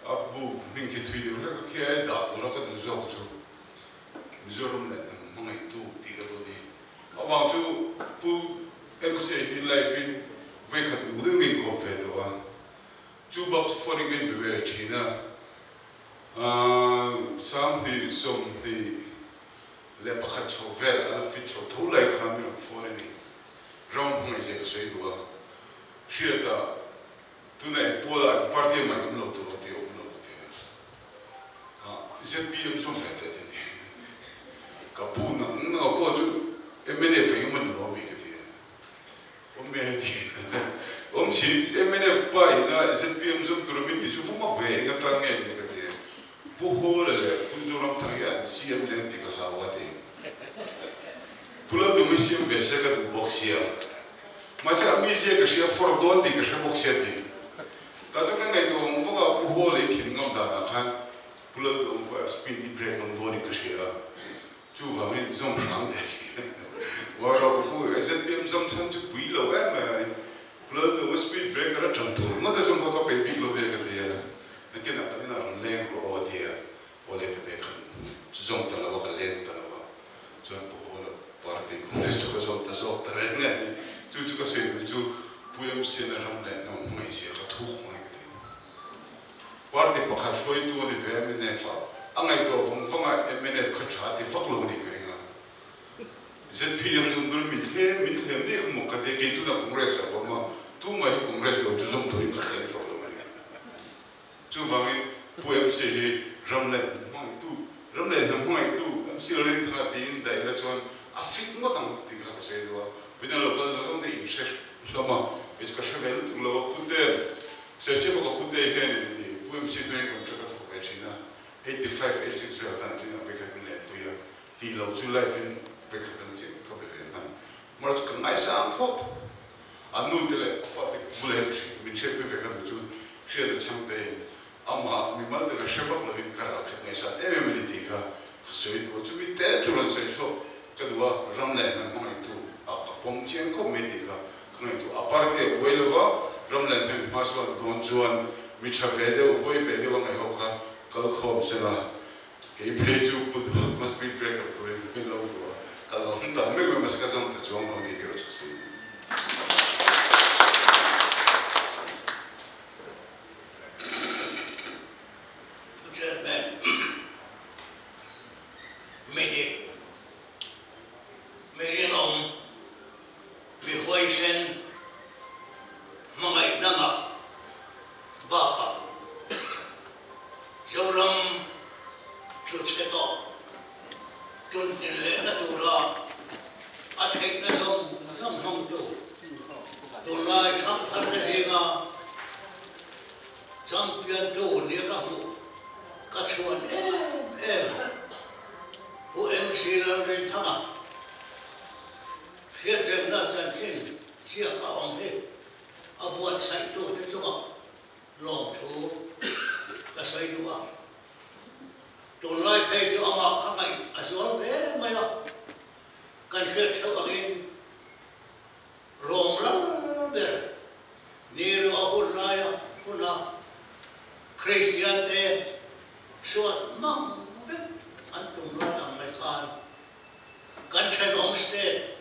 a bu hming khi thui deuh hlek a khi ai dah tura ka duh zawk chu Mizoram leh hnam hmangaihtu tih ka duh a ni. Avang chu Pu MCA hi live in vawikhat hmuh deuh min kawp ve tawh a, chu bak chu phone in ka inbe ve thin a, 2021 chho vel a la fit chho tho lai khan min rawn phone a ni. Ram hmangaihzia ka sawi duh a, hriatah tuna eng pawlah eng party a ngaih awm lo tur ka ti a, awm lo ka ti a. ZPM zawng ve teh teh ni. Ka pu nang nang a pawh chu mnf eng emaw ni lo ami ka ti a. Awm e ti awm si mnf pa ina ZPM zawng tur a min ti chu va mak ve eng atan nge ni ka ti a. Pu Hawla leh Pu Zoramthanga hi an CM leng ti ka hlau a ti. Pu Lalduhmi siam ve se ka duh bawk sia. Mahse a mizia ka hria fawr dawn tih ka hre bawk sia ti. Tah chuan ka ngaihtuah vang vang a, Pu Hawla i thin ngam danah khan Pu Lalduhmi pawh a speed i break ngam dawn in ka hria a. Chuvangin zawm hrang teh ti. Uarau ka pu, ZPM zawm chhan chu pui lo em mai. Pu Lalduhmi speed breaker a ṭan tur ngawt a zawm kha ka peih bik lo ve ka ti a. Nakinah kan inah rawn leng rawh aw a ti a. Aw le ka te khan chu zawm ta lo a, ka leng ta lo a. Chuan Pu Hawla party Congress chu ka zawm ta zawk ta reng a ni. Chu chu ka sawi duh chu Pu MC na ram leh hnam hmangaihzia ka thuk hmangaih ka ti. Party pakhat hruaitu a ni ve mnf a, a ngaihtuah vawng vang a mnf kha tha ti vak lo a nih ka ring a. ZPM zawm turin min thlem min thlem daih ang maw ka ti a, kei tuna Congress a awm a, tumah hi Congress lo chu zawm turin ka thlem tawh lo a ni. Chuvangin Pu MC hi ram leh hnam hmangaihtu, ram leh hnam hmangaihtu MC Lalrinthanga tiin daih la chuan a fit ngawt ang tih kha ka sawi duh a. Puiin a lo kal zawng zawng te in hre hlawm a, kei chu ka hre ve lutuk lo a, Pute, Serchhip a ka pute hian i Pu MC hnuaiin contract a thawk ve thin a, 85, 86 vel khan a tin a vekhat min lenpui a, tih loh chu life in vekhat ang chiah ka be ve hman. Mar chu ka ngaisang phawt. A nu te leh a fate bula hian min hriatpui ve ka duh chu hriat a chhang te in amah mimal te ka hre vak lovin ka ral khat ngaihsan em em a ni tih kha ka sawi duh a. Chumi te chu rawn sawi chhuak ka duh a, ram leh hnam hmangaihtu ah ka pawm chiang khawp mai tih kha ka ngaihtuah. A party a buai lova ram leh hnam hma sawn dawn chuan mi tha ve deuh, hawi ve deuh a ngaihawk kha kal khawm sela Kei phei chu Pu Duha must be break up turin min lo duh a, ka lo hmu tak meuh meuh mahse ka zawng ta chuang lo tih erawh chu ka sawi duh. Pu Chairman, mi dik, mi rinawm, mi huaisen, hmangaihna ngah bakah Zoram chu chhe tawh tunhnin lehna tura a theihna zawng zawng hmangtu tunlai thangtharte zinga champion tu nia ka hmuh ka chhuan em em Pu MC Lalrinthanga hriatremna chanchin chiah a awm hi a buatsaihtute chungah lawmthu ka sawi duh a. Tunlai phei chu amah ka ngaih a zual hle mai a, kan hriat theuh angin rawng lal ber ni ruah hun laia huna Kristian te hruat mang vek an tum lai ang mai khan kan thenawm state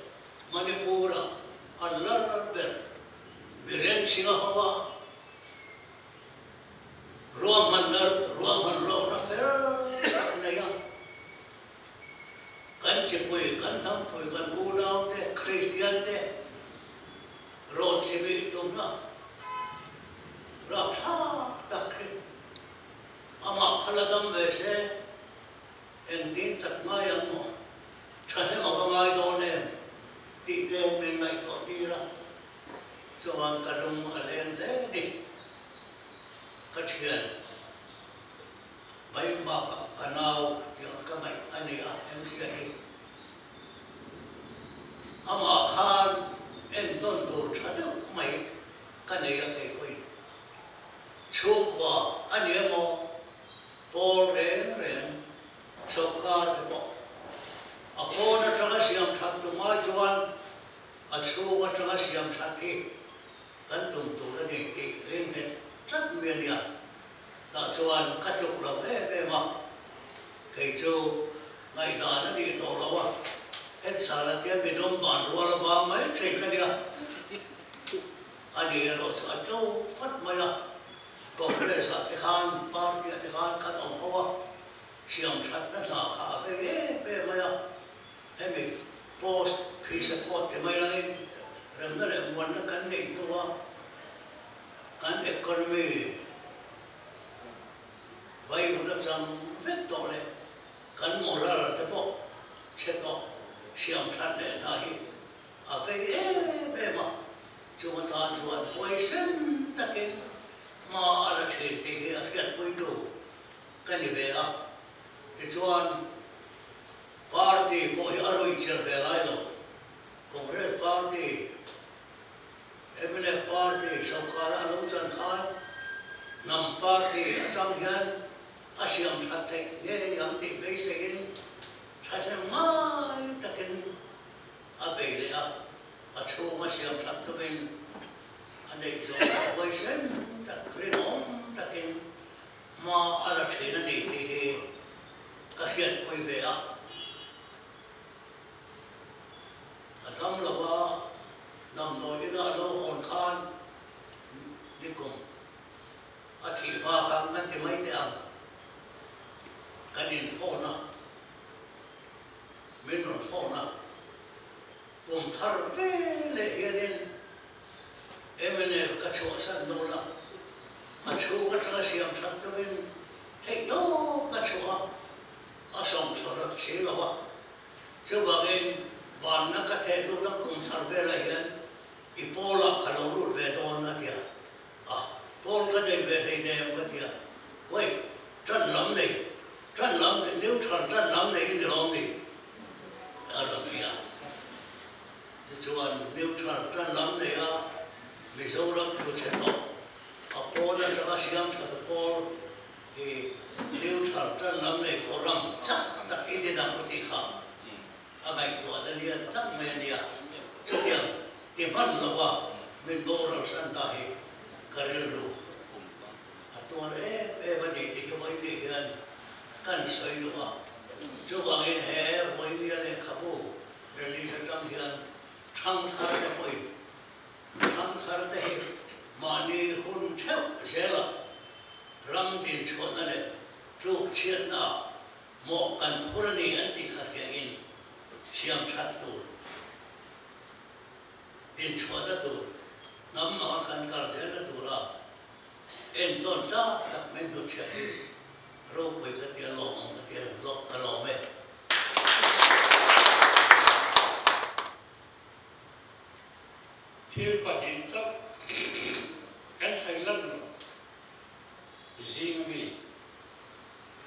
Manipur-ah an lal ber Biren Singh a ho a, Ruahmanna ruahman lawkna fel tak nei a, kan chipui, kan hnampui, kan unaute, Kristiante rawn chimih tumna rapthlak tak hi amah kha la dam ve se, engtin tak ngai ang maw? Thahnem a va ngai dawn em? tih te min ngaihtuah tir a. Chuan ka lung a leng hle ni. Ka thian mai bakah ka nau tiang ka ngaih a ni a, MCA hi. Amah khan entawn tur tha deuh mai ka nei a kei pawhin. Chhungkua a ni emaw pawl reng reng. a chhung atanga siam that hi kan tum tur a ni tih ring nghet tlat mai a nia. Tah chuan ka tluk lo em em a, kei chu ngaihdan a nih tawh lo a, hetsala tia midum ban rual a bang mai thin ka nia. A ni erawh chu a tlo vat mai a, Congress ah te khan party ah te khan kan awm ho a, siam thatna hna kha a vei em em mai a, hemi post phisa court ti mai langin remna leh muanna kan neih hnua kan economy vai hun a chang vek tawh leh kan moral te pawh chhe tawh siam that leh hna hi a vei em em a, chung atan chuan huaisen takin hma a la thin tih hi a hriatpuitu ka ni ve a, tichuan party pawh hi a ruihchilh ve ngai lo, Congress party, mnf party sawrkar a lo chan khan hnam party atang hian a siam that theih ngei ang tih beiseiin thahnem ngai takin a bei leh a, a chhung a siam that tumin a neih zawh pawh huaisen tak rinawm takin hma a la thin a ni tih hi ka hriatpui ve a. A dam lo a, damdawi ina a lo hawn khan nikum a thih hma khan kan ti mai teh ang, kan inphone a. Min rawn phone a, kum thar ve leh hianin mnf ka chhuahsan dawn a, a chhung atanga siam that tumin theih tawp ka chhuah a, a sawmthla rat si lo a. Chuvangin vanna ka theh lut a kum thar velah hian i pawlah ka lo lut ve dawn a tia. A, pawl ka nei ve hlei nem ka tia. Wait, ṭan lam nei, ṭan lam nei, neutral ṭan lam nei i ni lawm ni? A rawn ti a. Tichuan, neutral ṭan lam nei a Mizoram thu chhe tawh, a pawn aṭanga siam ṭha tu pawl hi neutral ṭan lam nei forum chak tak i ti dang u tih kha a ngaihtuah na lian tak mai a nia. Chutiang ti hman lova min boral hran ta hi ka rilru a tuar em em a ni tih hi vawiin hian kan sawi duh a. Chuvangin he vawinia lehkhabu release atang hian thangthar te pawhin thangthar te hi mahni hun theuh zela ram dinchhuahna leh tlukchhiatna Mawh kan phur a ni an tih kha hriain siam that tur, dinchhuahna tur, hnam anga kan kal zelna tura entawn tlak tak min hnutchhiah hi ropui ka tia lawm ang ka tia ka lawm e. Thil pahnih chauh kan sawi lan lo. Zing ami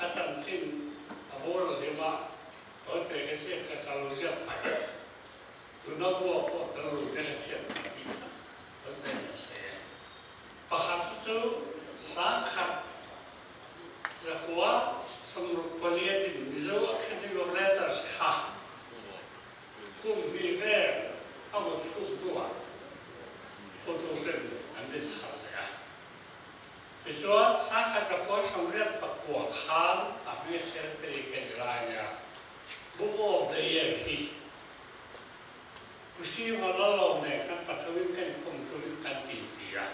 a chanchin a bawr lim a, tawite ka hriat kha ka lo ziak phai. Tuna bua pawh tel lo te ka hriat phai tih chak tawite ka sawi e. Pakhat te chu sangkhat zakua 68 in Mizo Academy of Letters kha kum hnih vel a mut thluk hnuah hotuten an din thar leh a. Tichuan, sangkhat zakua 89 khan a hming secretary ka ni lai nia, Book of the Year hi Pu Siva Lalawm nen kan pathumin kan inkhawm turin kan ti ti a.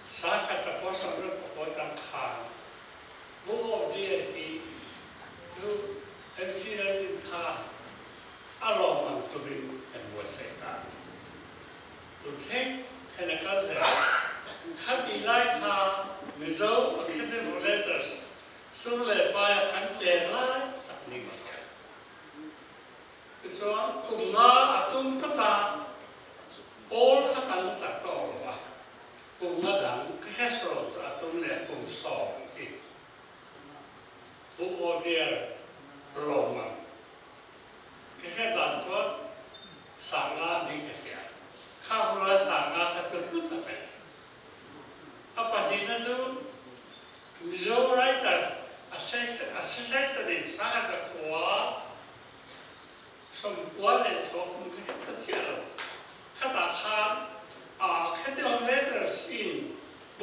Sangkhat zakua 89 tang khan Book of the Year hi chu MC Lalintha a lawmman turin kan buatsaih ta a ni. Tun thleng khan a kal zel a, khatih lai kha Mizo Academy of Letters sum leh paia kan chen lai tak ni mai a. Tichuan kum nga a tum phawt a, pawl kha kan la chak tawk lo a, kum nga dang ka hre chu a tum leh kum 10 hi Pu Odier Roman Ka hriat dan chuan sanga nih ka hria. Kha huna sanga kha chu hlu tak a ni. A pahnihna chu Mizo Writer Association in sanga zakua 96 kum ka hre ta chiah lo.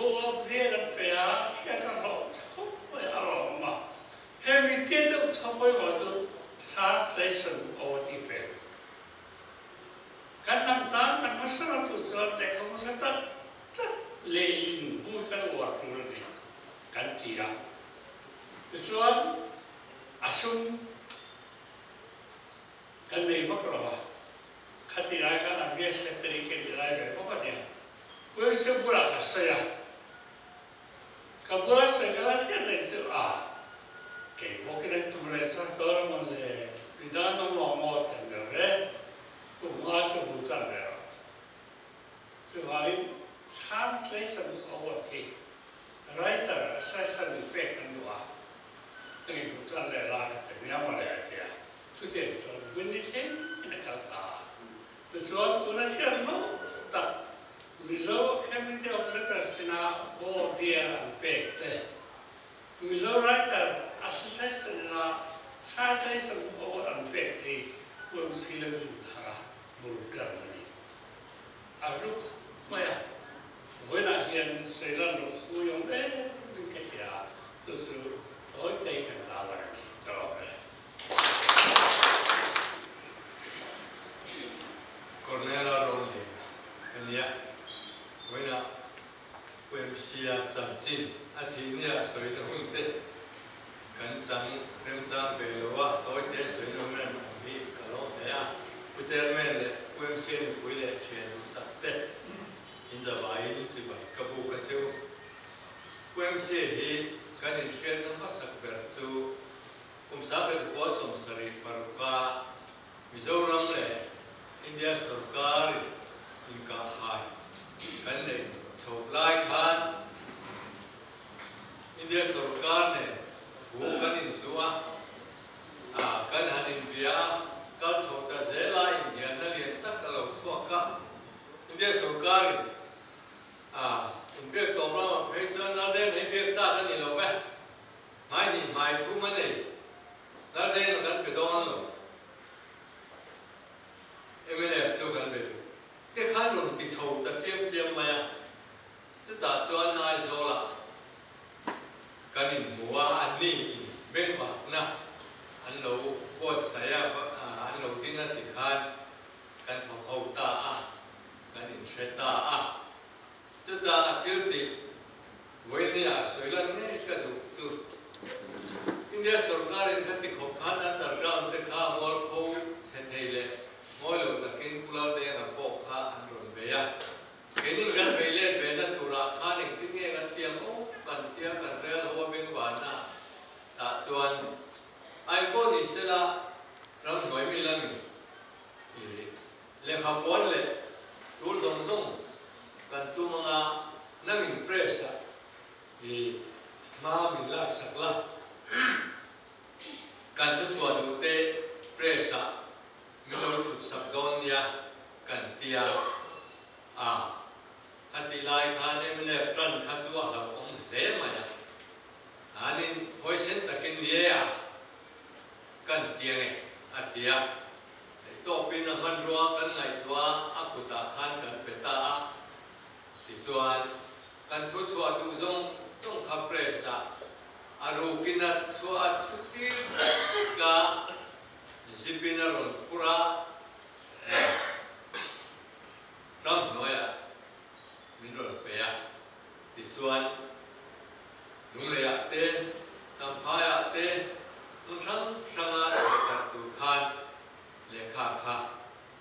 Book of the Year an pe a, hriat a hlawh tha khawp mai a lawm a. He mi tia deuh tha pawimawh chu Translation Award i pe. Kan hnam tan kan hmasa la tu chuan lehkhabu hre tak tak lehlin bui kan uar tur a ni kan ti a. Tichuan a sum kan nei vak lo a, khati lai khan a bias secretary khi ni lai ve bawk a nia. Puicheu bulah ka sawi a, ka bula sawi ka la hriat reng chu a, kei bawkin an tum reng chuan dawn a mawn le, midang an awm lo maw ti an ber ve, kum nga chu bul tan ve rawh. Chuvangin translation award hi writer assessor in pek kan duh a, chungin bul tan leh la ka ti nia mawle a ti a, chutiang chuan Winnie thleng in a kal ta a. Tichuan tuna hriat hlauh tak Mizo Academy of Letters ina Award Year an pek te, Mizo Writer Association ina Translation Award an pek te hi UMC la dun thar a bul tan a ni. A hlu khawp mai a, vawiinah hian sawilan loh chu i awm em in ka hria a, chu chu tawi te hi kan tarlang a ni ka lawm e. Cornela Rowling a nia, vawiinah UMC-a chanchin a thih nia sawi na hun te kan chang remchang ve lo a, tawi te sawi na hun an awm hi ka lawm hle a. Pu Chairman leh UMC nupui leh thian duh tak te in zavaiin chibai ka buk a che u. UMC hi kan inhriatna hmasak ber chu Kum 1976 a Mizoram leh India sorkar in inkahhai kan neih chhoh lai khan India sorkar nen thu kan inchuh a, kan han inbia a, kal chhoh ta zel a inhianna lian tak a lo chhuak a, India sorkar in inbiak tawp ramah phei chuan Lal hei biak chak a ni lo ve. Hmai nih hmai thum a nei. Laldenga kan pe dawn lo. Mnf chu kan be duh. Te khan rawn ti chho ta chiam chiam mai a. Chutah chuan Aizawlah kan inhmu a, anni in bengvakna an lo buatsaih a, an lo din a ti khan kan thawk ho ta a, kan inhre ta a. Chutah a thil tih vawinia sawi lan ngei ka duh chu India sorkarin kha ti khawp khan underground te kha mualpho chhe thei leh mawi lo takin Pu Laldenga pawh kha an rawn bei a. Keinin kan bei let ve na turah khan engtin nge kan tiang aw kan tia kan rel ho a bengvarna tah chuan ai pawh ni sela ramhnuai mi lamin i Lehkha puan leh tul zawng zawng kan tum anga nangin press ah i hma min lak sak la, kan thuchhuah duh te press ah min lo chhut sak dawn nia kan tia a, khatih lai khan mnf tan kha chu a hlauhawm hle mai a, anin huaisen takin ni e a kan ti ange a ti a. Theihtawpin a hmanrua kan ngaihtuah a kutah khan kan pe ta a, tichuan kan thu chhuah duh zawng zawng kha press ah a rukin a chhuah a chhu tir vek a, zip in a rawn phur a, ramhnuaiah min rawn pe a, tichuan Lungleiah te, Champhaiah te, hmun hrang hranga lehkhat tur khan lehkha kha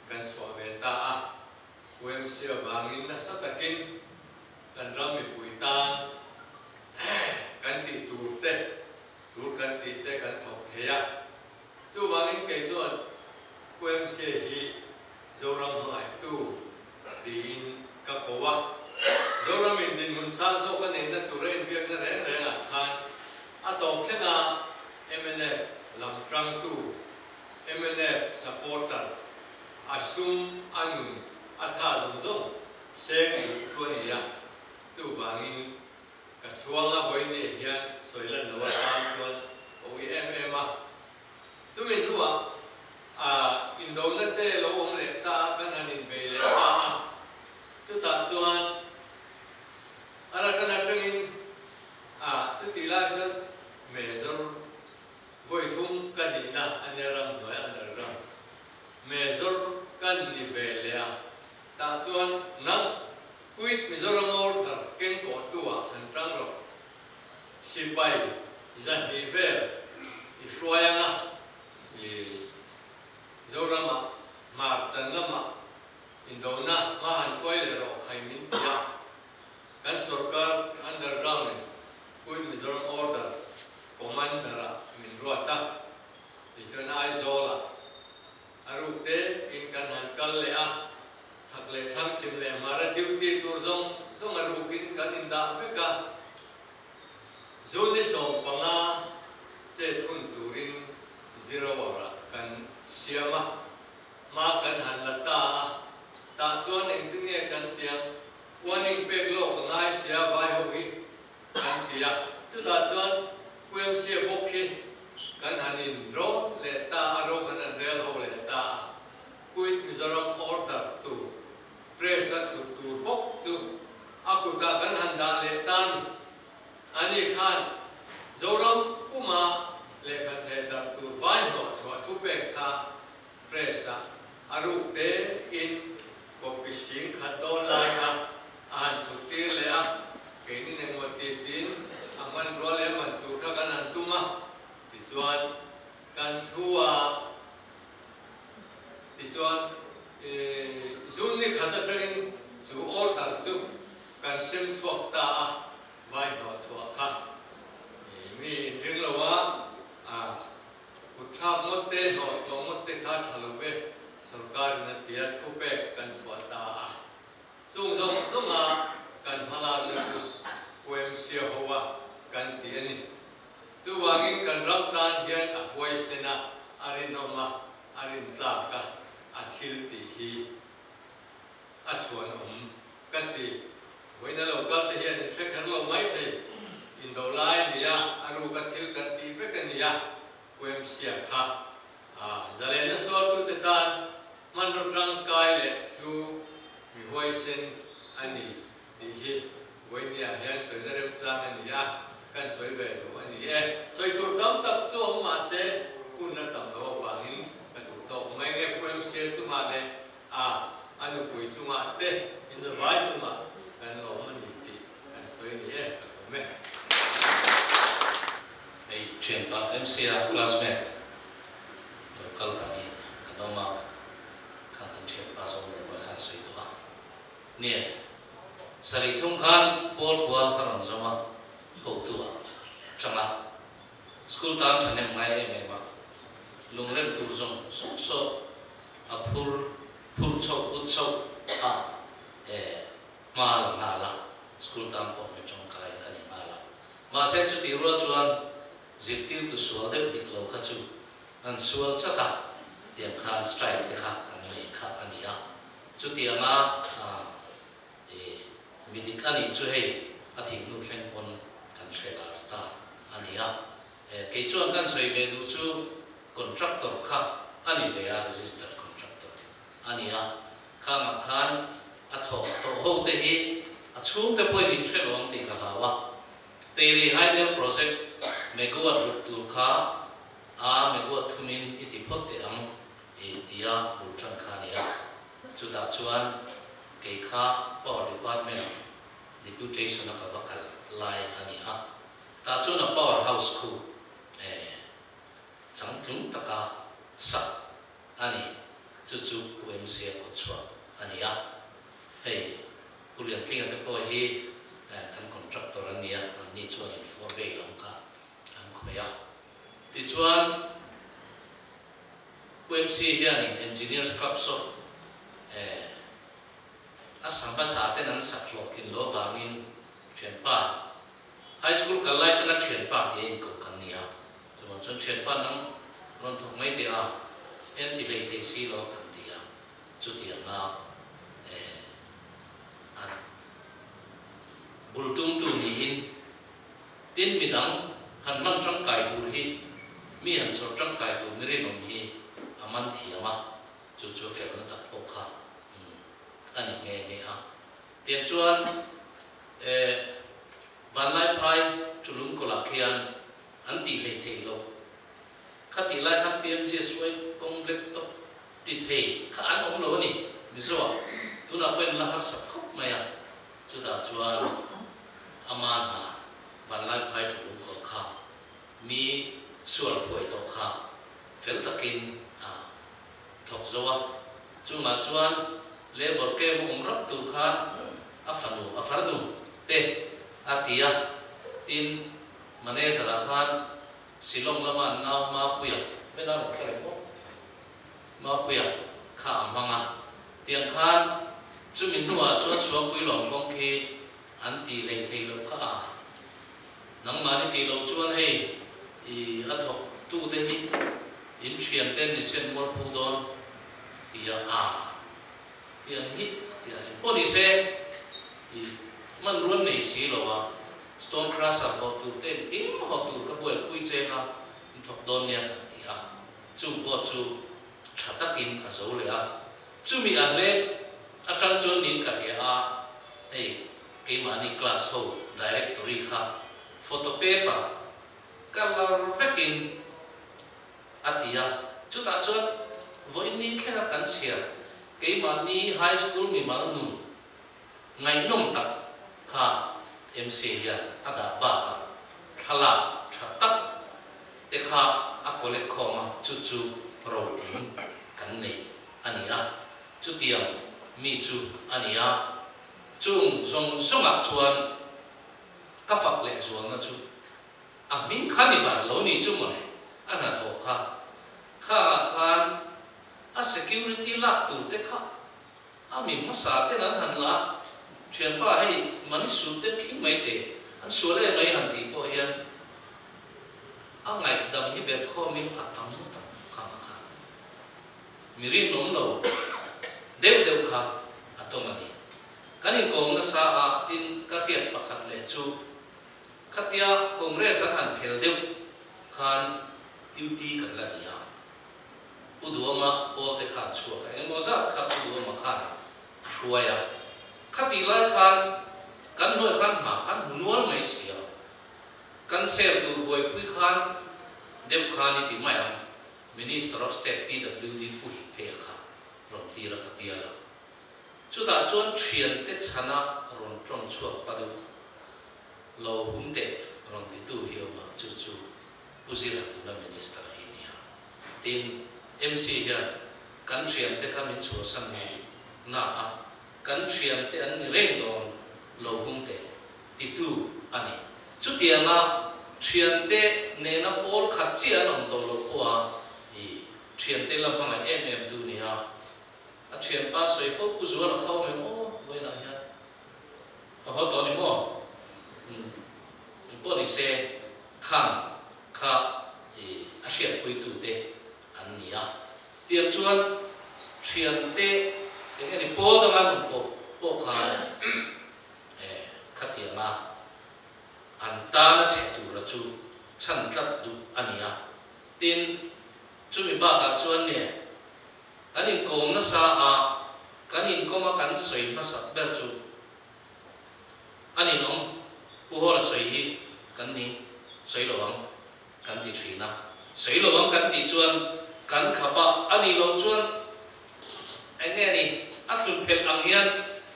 kan chhuah ve ta a. UMC avangin nasa takin kan ram mipui tan kan tih tur te, tur kan tih te kan thawk thei a. Chuvangin kei chuan UMC hi Zoram hmangaihtu tiin ka ko a. Zoramin dinhmun sang zawk a neihna tur a inbiakna reng rengah khan a tawp thlenga mnf lam tangtu, mnf supporter, a sum, a nun, a tha zawng zawng seng duh thu a ni a. Chuvangin ka chhuanga vawiin hian sawi lan lo atan chuan ka ui em em a. Chumi hnuah indona te lo awm leh ta a, kan han inbei leh ta a. Chutah chuan Arakan Kan ni ve leh a, tah chuan nang Quit Mizoram Order keng kawhtu ah han tang rawh. Sipai 200 vel i hruai anga i Zoramah hmar chan lamah indona hma han hruai leh rawh khai min ti a, kan sorkar underground in Quit Mizoram Order Commander ah min ruat a, tichuan Aizawl ah A ruk te in kan han kal leh a, chhak leh thlang chhim leh hmara duty tur zawng zawng a ruk in kan in dah vek a, June 15 chet hun turin zero hour ah kan siam a, hma kan han la ta a, tah chuan engtin nge kan tiang warning pek lawk a ngai sia vai ho hi kan ti a, chutah chuan UMC-a bawk hi kan han in rawn leh ta a, ro kan han rel ho leh ta a, Quit Mizoram order tur press a chhut tur bawk chu a kutah kan han dah leh ta a ni. Ani khan Zoram puma lehkha theh darh tur vai hnawh chhuah thupek kha press a a ruk te in copy sing khat dawn lai kha a han chhuk tir leh a, keini engmaw ti tiin a hmanrua leh a man tur kha kan han tum a, tichuan kan chhu a, tichuan June ni khat atangin chu order chu kan sem chhuak ta a, vai hnawh chhuah kha mi inring lo a, Kut thlak ngawt te, hlawh chhuah ngawt te kha tha lo ve, sorkarin a tia thupek kan chhuah ta a. Chung zawng zawnga kan hmalakna chu UMC hoa kan ti a ni. Chuvangin kan ram tan hian a huaisen a, a rinawm a, a rintlak a, a thil tih hi a chhuanawm ka ti. Vawiina lo kal te hian in hre kher lo mai thei. Indo lai a ni a, a ruka thil kan tih vek a ni a, UMC-a kha zalenna sualtute tan hmanraw tangkai leh hlu mi huaisen a ni tih hi vawinia hian sawina remchang a ni a, kan sawi ve lo a ni e. Sawi tur tam tak chu awm mah se, hun a tam loh avangin ka duh tawk mai nge UMC-a chungah leh A, a nupui chungah te inzavai chungah kan lawm a ni tih kan sawi ni e, ka lawm e. Hei thianpa MCA classmate lo kal pahnih kan awm a, kha kan thianpa zawng lo pawh khan sawi tawh a. Nie, sarih thum khan Paul kua ka rawn zawm a, hotu ah tang a, School tan thahnem ngai em em a, lungrem tur zawng zawng saw a phur phur chhoh put chhoh a e hma la nghal a, school tan pawh mi tangkai a ni nghal a. Mahse chutih rual chuan zirtirtu sual deuh dik lo kha chu an sual chat a, tiang khan strike te kha kan nei kha a ni a. Chutianga e mi dik a nih chu hei a thih hnu thleng pawn kan hre lar ta a ni a. E kei chuan kan sawi ve duh chu contractor kha a ni ve a, registered contractor a ni a. Khangah khan a thawk tawh ho te hi a chhungte pawhin in hre lo ang tih ka hlau a. Teiri Hydel Project megawatt ruk tur kha a megawatt thumin i ti phawt teh ang i tia bul tan kha a ni a. Chutah chuan kei kha Power Department ah Deputation a ka va kal lai a ni a, tah chuan a Power House khu eh changtlung taka sak a ni, chu chu Pu MC a kut chhuak a ni a. Hei Pu Liantlinga te pawh hi eh kan contractor an ni a, anni chuan in four way lam kha an khawih a. Tichuan Pu MC hianin Engineers Club saw eh a sa hmasa ten an sak hlawhtlin lo avangin thianpa High School kal lai tanga thianpa tih a inkoh kan ni a, chuvang chuan thianpa nang rawn thawk mai teh a, en ti hlei thei si lo kan ti a, chutianga eh an bul tumtu niin Tin, midang han hman tangkai tur hi, mi han chawrh tangkai tur ni rinawm hi a man thiam a, chu chu felna tak pawh kha a ni nghe nghe a. Tiang chuan eh Vanlaiphai Chulungkawlah khian an tih hleih theih loh. Khatih lai khan PMGSY kawng laptop. ti thei kha an awm lo a ni. Mizoah tunah pawhin la harsat khawp mai a, chutah chuan ama hna Vanlaiphai thulung kawr kha mi sual phuai tawh kha fel takin a thawk zo a, chungah chuan labour camp a awm rap tur khan a fanu, a farnu te a ti a, tin manager-ah khan Shillong lama an nau Mapuia, vela rawn kal em aw? Mapuia kha a hmang a, tiang khan chumi hnuah chuan Suangpui lawm kawng khi an tih lei thei loh kha a, nangmahni tih loh chuan hei i a thawk tute hi in thian ten ni sen mual phu dawn tia a tiang hi tia engpawh ni se i hmanruan nei si lo a, stone crusher haw tur te engkim haw tur ka buaipui cheng a, in thawk dawn nia kan ti a. Chu pawh chu tha takin a zo leh a, chumi a hlep atang chuan min ka hria a, hei keimahni class ho directory kha photo paper colour vekin a ti a, chutah chuan vawiin ni thlenga kan chhiar keimahni high school mimal nun ngaihnawm tak kha MC hian a dah bakah thlalak tha tak te kha a collect khawm a, chu chu rotling kan nei a ni a, chutiang mi chu a ni a, chung zawng zawngah chuan ka fak leh zualna chu a hming kha ni bar lo ni chu mawle, a hnathawh kha khangah khan a security lak tur te kha A mi hmasa ten an han la, Thianpa hei mani suh te khi mai teh, an sual em mai han tih pawh hian a ngaihdam hi ber khawmin a tam tak kha a kha. Mi rinawm lo deuh deuh kha a tawng a ni. Kan inkawm nasa a, tin ka hriat pakhat leh chu khatia Congress an han phel deuh khan duty kan la ni a. Pu Duama pawl te khan chhuak a, engemaw zat kha Pu Duama khan a hruai a. Khatih lai khan kan hnuai khan hna khan hmu nual mai si a, kan sel tur buaipui khan deuh khan i ti mai ang, Minister of State PWD Pu Hikpheia kha rawn tir a ka bial a. Chutah chuan thiante chhana rawn tawng chhuak pa deuh lo hum teh rawn titu hi awm a, chu chu Pu Zira tuna Minister hi nia. Tin, MC hian kan thiante kha min chhuahsan ni na a, kan thiante an ni reng dawn lo hung teh titu a ni. Chutianga thiante nena pawl khat chiah an awm tawh loh pawh a, i thiante la hmangaih em em tu nia. A thianpa sawi fo Pu Zuala kha awm em aw vawiinah hian ka haw tawh ni maw? Umm, engpawh ni se Khang kha i a hriatpuitute an ni a. Tiang chuan thiante eng eng pawl danga nun pawh pawh khan khatianga an tana chhe tura chu chhan tlat duh a ni a. Tin, chumi bakah chuan nge kan inkawm nasa a, kan inkawm a kan sawi hmasak ber chu A ninawm, Pu Hawla sawi hi kan ni sawi lo ang kan ti thin a. Sawi lo ang kan tih chuan kan khap a, a nih loh chuan eng nge ni, a thlun phelh ang hian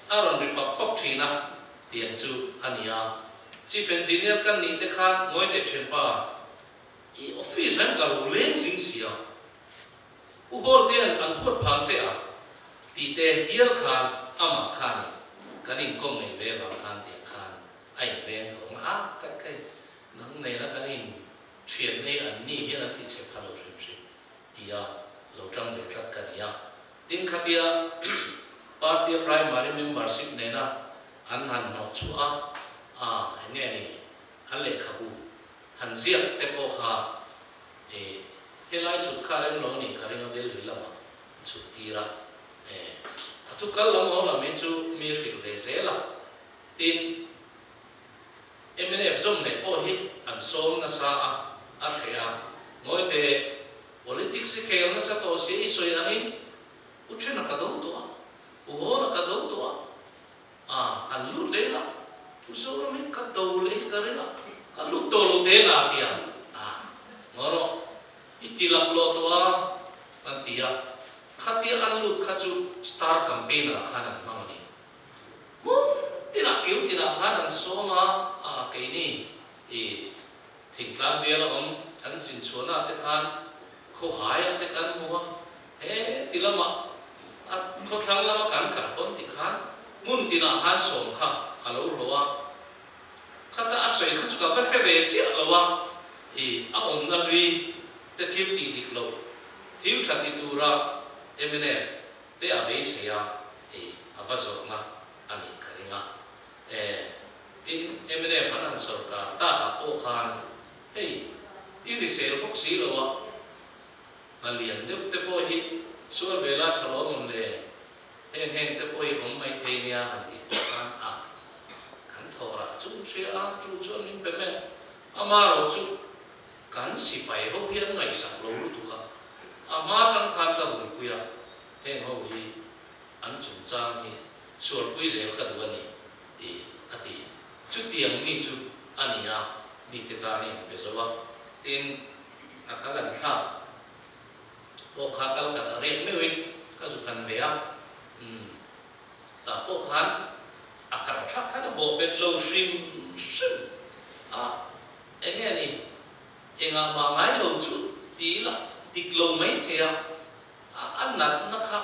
a rawn ri pap pap thin a tiang chu a ni a. Chief Engineer kan nih te khan ngawi teh thin pa, i office an ka ro leng zing si a, Pu Hawltea'n an huat phang che a tih te hial khan amah khanin kan inkawm ngei ve vang khan tiang khan a inveng thawng a, a kai kai nang nena kan in thian nei an ni hian an ti che pha lo hrim hrim tia lo tang ve tlat ka ni a. Tin khatia party a primary membership nena an han hnawh chhuah a, a eng nge ni an lehkhabu han ziak te pawh kha E, helai chhut kha rem lo ni ka ring a Delhi lamah chhut tir a, e, a thu kal lam ho lam hi chu mi hrilh ve zel a, tin mnf zawm leh pawh hi an sawm nasa a, a hreh a, Ngawite politics hi khel nasa tawh sia i sawi angin u thena ka do tawh a, u Hawla ka do tawh a, a, an lut leh la, U Zoramin ka do leh hi ka ring a, ka lut tawh lo te la tia, a, ngaw rawh, i ti lak lawh tawh a, kan ti a, Khatia an lut kha chu star campaigner ah khan an hmang a ni. Hmun tinah kil tinah khan an sawm a, a keini i thingtlang biala awm kan zin chhuahna te khan khawhai ah te kan hmu a, he ti lamah a khawthlang lama kan kal pawn ti khan hmun tinah khan sawm kha a lo hlawh a. Khata a sawi kha chu ka va hre ve chiah lo a, i a awmna hlui te thil tih dik loh, thil tha ti tura mnf te a beisei a, i a va zawhna a nih ka ring a. E, tin mnf an han sawrkar takah pawh khan hei i risel bawk si lo a, hna lian deuh te pawh hi sual ve la tha lawm awm le, Heng heng te pawh hi awm mai thei nia han tih pawh khan a kan thawhrah chu hria a, chu chuan min pe mek. Ama ro chu kan sipai ho hi an ngaihsak lo lutuk a, a hma tang khan ka ruipui a, heng ho hi an chungchang hi sualpui zel ka duh a ni i a ti. Chutiang mi chu a ni a, mite tan a inpe zo a, tin a kal an thlak. Pawh kha kal khat a riak meuhin ka zu kan ve a, umm tah pawh khan a kar thlak khan a bawh bet lo hrim hrim a, eng nge ni engah mah ngai lo chu ti ila dik lo mai thei a, a natna kha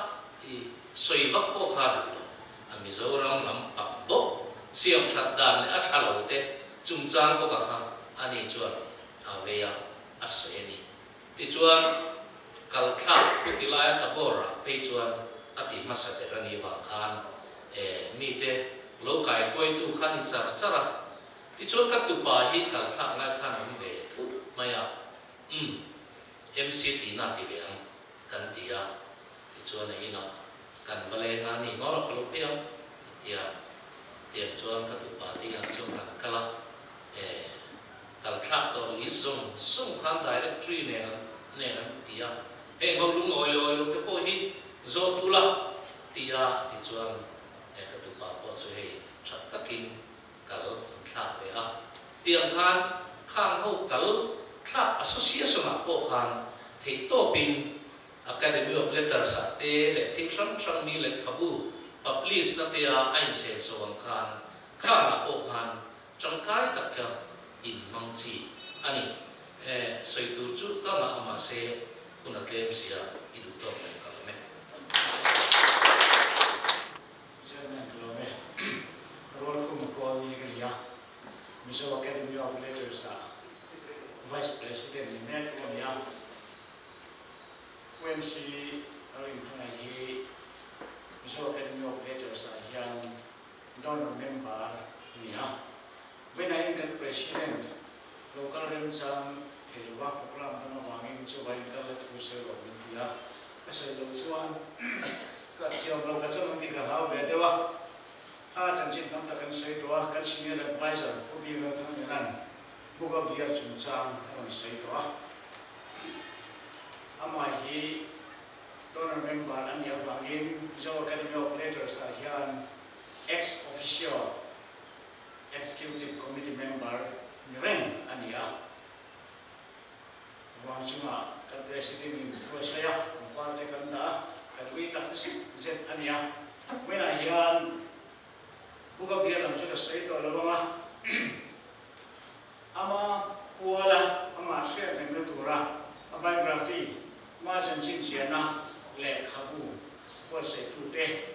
i sawi vak pawh kha duh lo, a Mizoram lam pang bawk siam that dan leh a tha lo te chungchang bawka kha ani chuan a vei a, a sawi a ni. Tichuan, kal thlak pu ti laia Tagore-a phei chuan a ti hmasa ber a nih vang khan e mite lo kai huaitu kha ni char char a. Tichuan ka tupa hi kal thlak lai khan awm ve thut mai a, umm, MC tihna ti ve ang kan ti a. Tichuan a inah kan va leng a, ni ngawrah ka lo phei ang a ti a. Tiang chuan ka tupa te inah chuan kan kal a, e. Kal thlak tawh list zawng zawng khan directory nen an nen an ti a, heng ho lungawi leh awi lo te pawh hi zawt ula ti a tichuan e ka tupa pawh chu hei tha takin kal an thlak ve a, tiang khan khang ho kal thlak association ah pawh khan theihtawpin Academy of Letters ah te leh thil hrang hrang mi lehkhabu publish na te a a insenso ang khan khang ah pawh khan Tangkai tak ka inhmang chi a ni. E, sawi tur chu ka ngah a mahse hun a tlem sia i duh tawk mai ka lawm e. Chairman ka lawm e. Rualkhuma Kawlni ka ni a, Mizo Academy of Letters ah Vice President ni mek pawh a ni a. UMC Rinhana hi Mizo Academy of Letters ah hian Donor member ni a. Vawiinah kan President local remchang thei lova program dang avangin chuvain kal la thu sawi rawh min ti a. Ka sawi loh chuan ka thiam lo ka chang ang tih ka hlau ve deuh a. Kha chanchin tam tak an sawi tawh a, kan Senior Adviser Pu Bill Thangnenan Book of the Year chungchang a rawn sawi tawh a. Amah hi Donor member a nih avangin Mizo Academy of Letters ah hian Ex Officio Executive Committee member ni reng a ni a. Ruang chungah kan President in thu a sawi a, pangpar te kan dah a, kan ui tak zet zet a ni a. Vawiinah hian Book of Year lam chu ka sawi tawh lo ang a, ama puala amah hriat rengna tura a biography, ma chanchin ziahna lehkhabu buatsaitute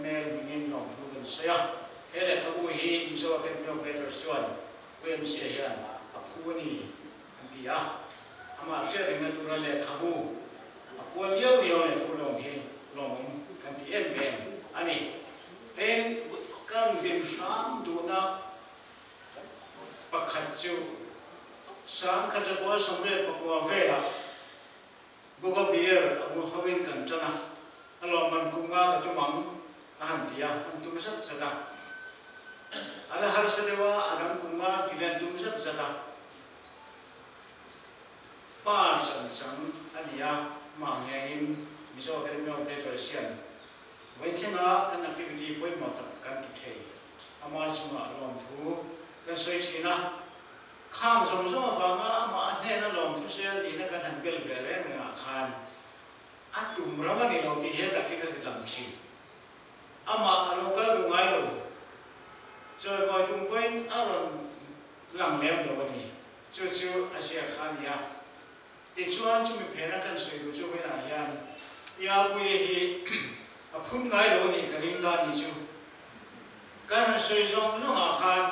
ML hmingin lawmthu kan sawi a. He lehkhabu hi Mizo Academy of Letters chuan UMC-ah hian a phu a ni an ti a. Amah hriat rengna tura lehkhabu a phual liau liau lehkhabu lawm hi lawmawm kan ti em em a ni. Tin, kan din hram duhna pakhat chu Sangkhachakual 84 velah Book of the Year a hmu hovin kan ṭan a, a lawmman kum nga ka tum ang a han ti a, an tum zat zat a. A la harsa deuh a, a dang kum nga an ti leh an tum zat zat a. Pa chan chang a ni a, mah ngengin Mizo Academy of Letters hian vaithlenga kan activity pawimawh tak kan ti thei. Ama chungah lawmthu kan sawi thin a. Khang zawng zawng avanga amah a hnena lawmthu sawi a nihna kan han bel ve reng rengah khan A tum ram a ni lo tih hian takin a ti lang thin. Amah a lo kal duh ngai lo. Chawimawi tum pawhin a rawn lang lem lo a ni. Chu chu a zia kha a ni a. Tichuan chumi phena kan sawi duh chu vawiinah hian Piapuia hi a phun ngai lo a nih ka ring ta a ni chu. Kan han sawi zawng zawngah khan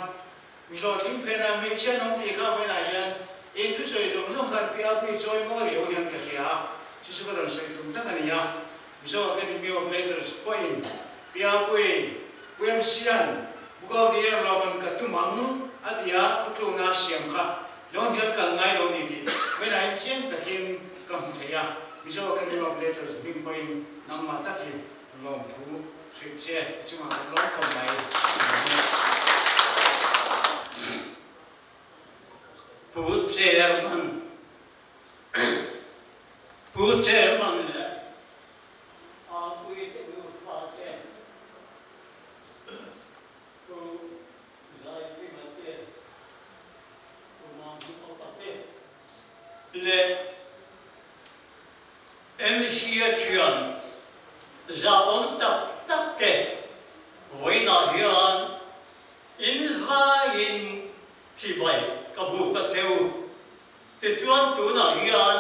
mi hlawhtling phena hmeichhia an awm tih kha vawiinah hian in thusawi zawng zawng khan Piapuia chawi mawi riau hian ka hria a, chu chu ka rawn sawi tum tak a ni a. Mizo Academy of Letters pawhin Piapui Puemsian Book of the Year lawmman ka tum ang a ti a, thutlukna a siam kha lo hnial kal ngai lo ni tih vawiinah chiang takin ka hmu thei a. Mizo Academy of Letters hming pawhin nangmah tak hi lawmthu hrilh che i chungah kan lawm khawp mai. Pu Chairman Pu Chairman leh Apuite nufa te, Pu Zaikima te, Pu Mamhmupa te leh MC-a thian zahawm tak tak te vawiinah hian invaiin chibai ka buk a che u. Tichuan tunah hian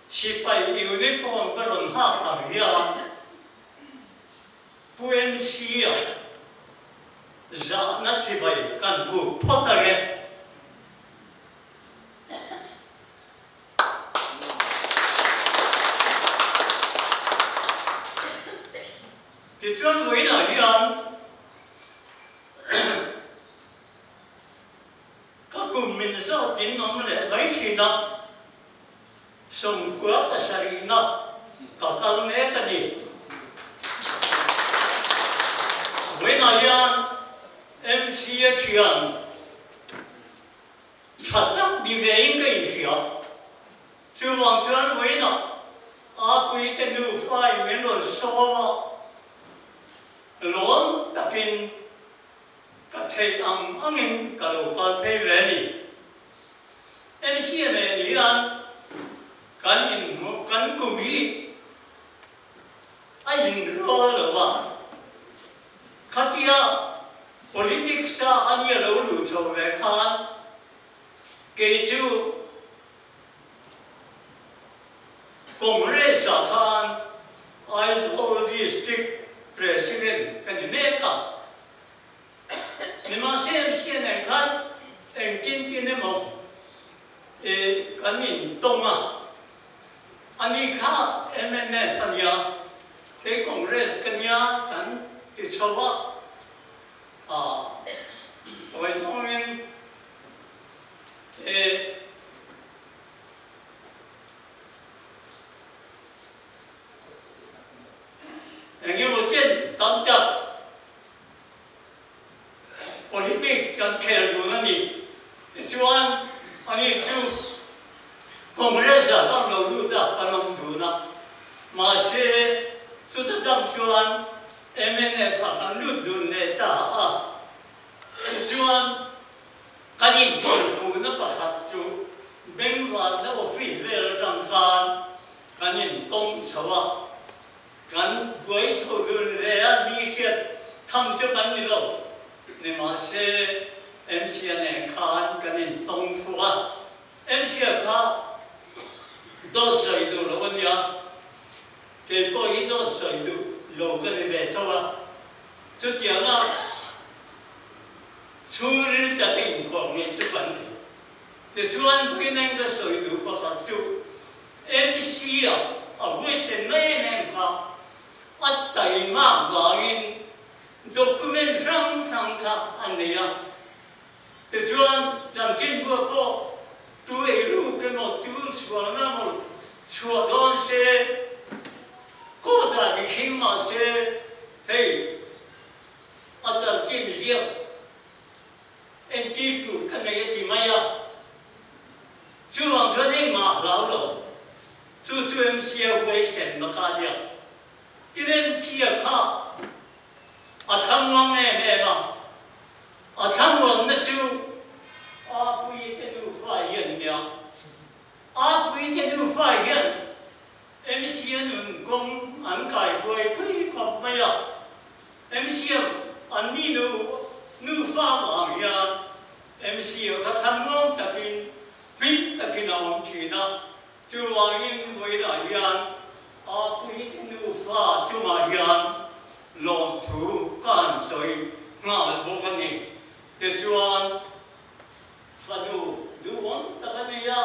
sipai uniform ka rawn hak ang hian Pu MC-a zahna chibai kan buk phawt ang e. Tichuan vawiinah hian Ka kum min zawt in awm leh mai thin a, 97na ka kal mek a ni. Vawiinah hian MCA thian tha tak ni vein ka inhria. Chuvang chuan vawiinah Apuite nufa in min rawn sawm a, lawm takin Ka theih ang angin ka lo kal phei ve a ni. MCA nen hian kan inhmuh kan kum hi a inrual lo va, khatia politics a a nia lo luh chho ve khan kei chu Congress ah khan Aizawl District President ka ni mek a. Nimahse MCA nen khan engtin tin emaw kan intawng a, ani kha mnf a nia, kei Congress ka nia kan ti chho a, tawi zawngin Eng emaw chen tam tak politics kan khel dun a ni. Tichuan ani chu Congress ah kan lo lut a, kan awm dun a. Mahse chuta dang chuan mnf ah kan lut dun leh ta a. Tichuan kan intawnfuhna pakhat chu Bengvarna office vel atang khan kan intawng chho a, kan buai chho dun ve a, mi hriat tham chu kan ni lo. Nimahse, MC-a nen khan kan intawng fuh a, MC-a kha dawt sawi duh lo a nia, kei pawh hi dawt sawi duh lo ka ni ve tho a, chutianga chhungril taka inkhawm ngei chu kan ni. Tichuan, Puineng ka sawi duh pakhat chu MC-a a huaisen mai em em kha a taima vangin document hrang hrang kha a nei a. Tichuan, chanchinbua pawh tu eiruk emaw tu sualna emaw chhuah dawn se, court-ah mihring mah se, hei a chanchin ziak Entir tur ka nei a ti mai a, chuvang chuan engmah a hlau lo. Chu chu MCA huaisen na kha a nia. Tin MCA kha a thlamuang em em a, a thlamuanna chu Apuii te nufa hi an nia. A pui te nufa hian MC-a nun kawng an kaihruai thui khawp mai a. MC-a an ni nu nufa vang hian MC-a kha thlamuang takin hlim takin a awm thin a. Chuvangin vawiinah hian a pui te nufa chungah hian lawmthu ka han sawi nghal bawk a ni. Tichuan, fanu duhawm tak a nei a,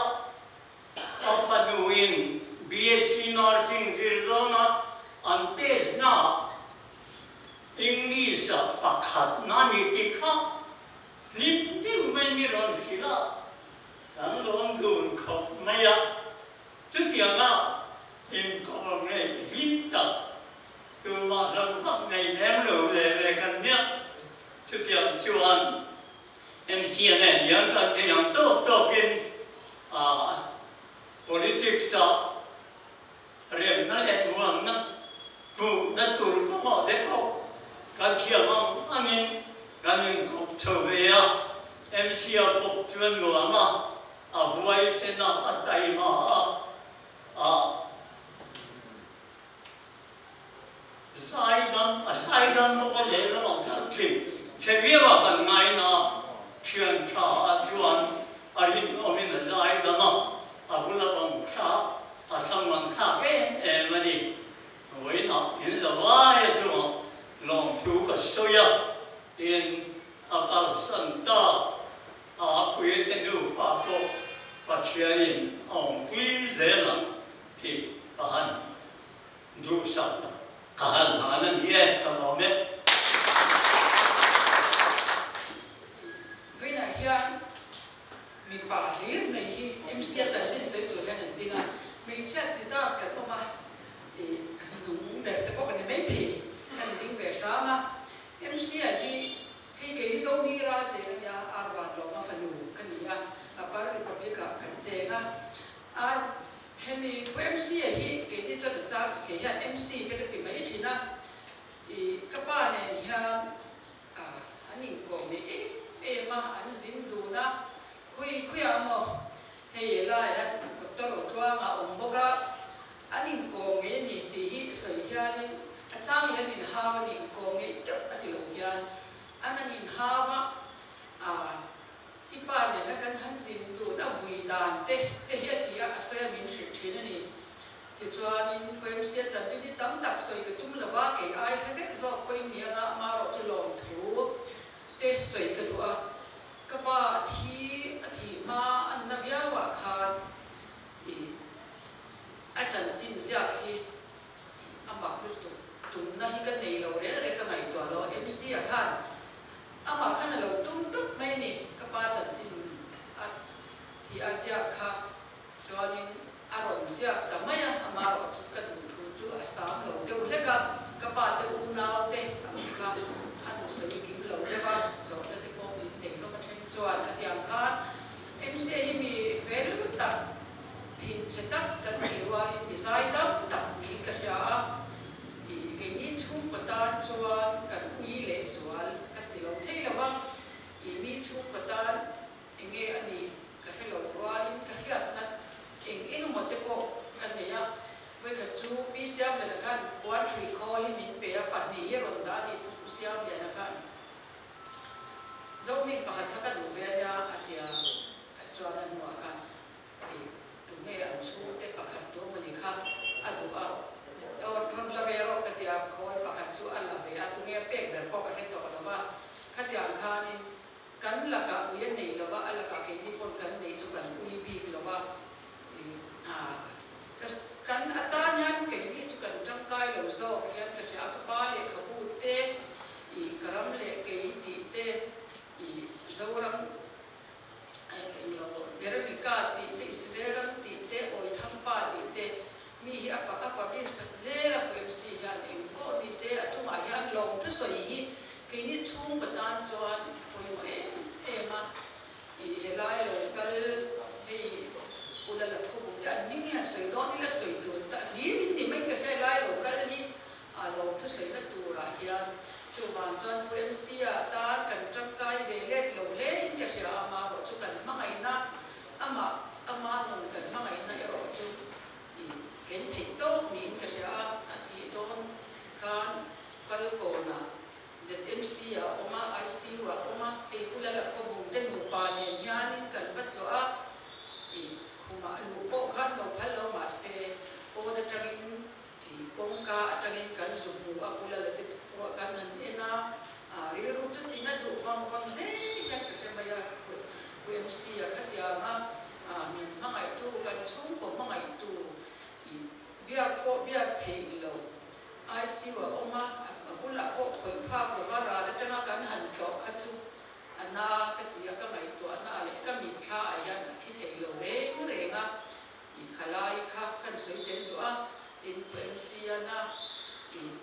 a fanuin BSc Nursing zir zawna an test naah English-ah pakhatna a ni tih kha hlim deuh mai ni rawn hrilh a, kan lawm dun khawp mai a. Chutianga inkawm ngei hlim tak tumah hlauh vak nei lem lo ve ve kan nia. Chutiang chuan MC nen hian kan thei ang tawk tawkin politics ah remna leh muanna hmuhna tur kawngah te pawh kan thiam ang angin kan inkawp chho ve a. MC a kawp chuan nuam a, a huaisen a, a taima a, a. Zaidam, a zaidam bawk a lehlam ah khan thin chhe viau a kan ngaina a, thian tha ah chuan a rinawmin a zaidam a, a bula awm kha a thlamuan thlak em em a ni. Vawiinah in zavai a chungah lawmthu ka sawi a, tin a kalsan ta a puite nufa pawh Pathianin a awmpui zel ang tih ka han Duhsak ka han hlan a ni e, ka lawm e. Vawiinah hian mipa hlir mai hi MC a chanchin sawi tur hian an ding a, hmeichhia ti zat kan awm a, ih nung ber te pawh ka ni maithei kan ding ve hram a. MC a hi hei kei Zomi Ralte ka nia, Arvan Lawma fanu ka ni a, Upper Republic ah kan cheng a, Ar Hemi pu MC a hi keini chuan a char chu kei hian MC te ka ti mai thin a, ih ka pa nen hian ah an inkawm leh em em a, an zin dun a, khawi khawiah maw hei lai ah doctor Rotluanga a awm bawk a, an inkawm ngei a ni tih hi sawi hianin a chang leh an inhau a ni inkawm ngei deuh a ti lo hian an an inhau a, ah I pa nena kan han zin dun a vui dan te te hi a ti a, a sawi a min hrilh thin a ni. Tichuanin Poemsia chanchin hi tam tak sawi ka tum lo va, kei ai hre vek zawk pawhin ni anga amarawh chu lawmthu te sawi ka duh a. Ka pa a thi a thih hma a nna viauah khan i a chanchin ziak hi a mak lutuk tumna hi ka nei lo reng reng ka ngaihtuah lo. MC a khan Amah khan a lo tum tawp mai a ni, ka pa chanchin a tih a ziak kha chuanin a rawn ziak ta mai a, amah erawh chu ka duh thu chu a sam lo deuh hlek a, ka pa te unau te ang te kha an sawi kim lo deuh a, zawhna te pawh min nei hlawm a then chuan khatiang khan MCA hi mi fel tak, thinchhe tak kan tih rualin mi zai tam tak niin ka hria a. Ih, keini chhungkaw tan chuan kan ui leh zual ka ti lo thei lo va, ih mi chhungkaw tan eng nge a nih ka hre lo rualin ka hriatna eng eng emaw te pawh ka nei a, vawikhat chu Pi Siamliana khan puan hrui khaw hi min pe a, pahnih hi a rawn dah a nih chu Pu Siamliana khan Zohming pakhat kha ka duh ve a nia a ti a, chuan a hnuah khan Tih tunge an chhungte pakhat tur mawni kha a duh a, aw rawn la ve rawh ka ti a, khawl pakhat chu a la ve a, tunge a pek ber pawh ka hre tawh lo va, khatiang khanin kan lakah ui a nei lo va, a lakah keini pawn kan neih chu kan ui bik lo va, kan atan hian keini chu kan tangkai lo zawk hian ka hria a, ka pa lehkhabu te, ka ram leh kei tih te, Zoram Englo Veronica tih te, Israel ram tih te, Awithangpa tih te, mi hi a a publish tak zel a pu MC hian eng pawh ni se a chungah hian lawm thusawi hi keini chhungkaw tan chuan a pawimawh em em a, ih helai lo kal hei Pu Lala Khubu te an hming hian sawi dawn ila sawi tur ta hlim in ni mai ka hre helai lo kal hi A lawm thusawina turah hian chuvang chuan Pu MC-a tan kan tangkai ve let lo hle in ka hria a, amarawh chu kan hmangaihna, amah ama nun kan hmangaihna. ah a awm a, ICU ah a awm a, hei Pu Lala Khawbung te nupa nen hianin kan va tlawh a, ih khumah a luh pawh khan lo phal lo mahse pawn atangin ih kawngka atangin kan zu hmu a, Pu Lala te pawh kan han en a, rilru chu tina duh vang vang hle hian ka hre mai a, Pu MC a khatiang a, min hmangaihtu kan chhungkaw hmangaihtu ih biak pawh biak theih lo. ICU a awm a, a bulah pawh khawih phak lova ral atanga kan han tlawh kha chu a na ka ti a, ka ngaihtuahna leh ka mitthla ah hian a thi thei lo reng reng a, ih khalai kha kan sawi tel duh a, tin Pu MC a na ih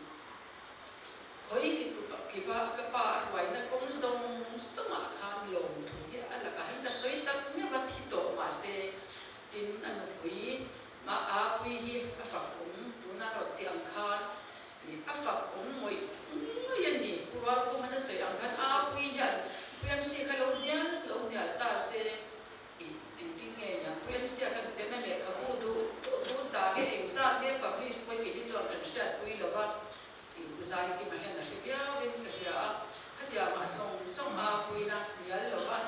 khawi ki kipa ka pa a hruaina kawng zawng zawng ah khan lawm thu hi a lakah hian ka sawi tak meuh a thi tawh mahse tin a nupui Mah a pui hi a fak awm tuna rawn tih ang khan ih a fak awm ngawih ngawih a ni. Pu Rualkhuma na sawi ang khan a pui hian Pu MC kha lo hnial lo hnial ta se ih engtin nge niang Pu MC a khan tena lehkhabu duh duh duh ta nge engzat nge publish pawhin kei ni chuan kan hriatpui lo va ih Pu Zaikima hian a hre viauin ka hria a, khatiangah zawng zawng a puina hnial lo va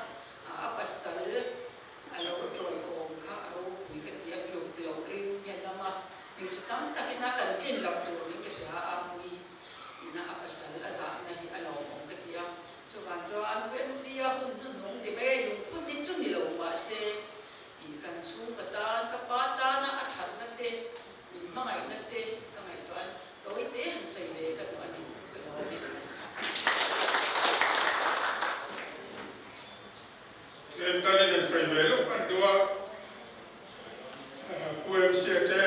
a pastal A lo ṭawihawm kha a ropui ka ti a, tluk loh ring hian lam a, hmeichhe tam takin a kan tlin loh tur min ka hria a, pui ina a pasal a zahna hi a lawmawm ka ti a, chuvang chuan Pu MC a hun hnuhnung ti mai a, lungphun hi chu ni lo mahse ih kan chhungkaw tan, ka pa tana a thatna te, min hmangaihna te ka ngaihtuah a, tawi te han sawi ve ka duh a ni, ka lawm e. Tlem talin an sawi ve lawk an duh a, Pu MC a te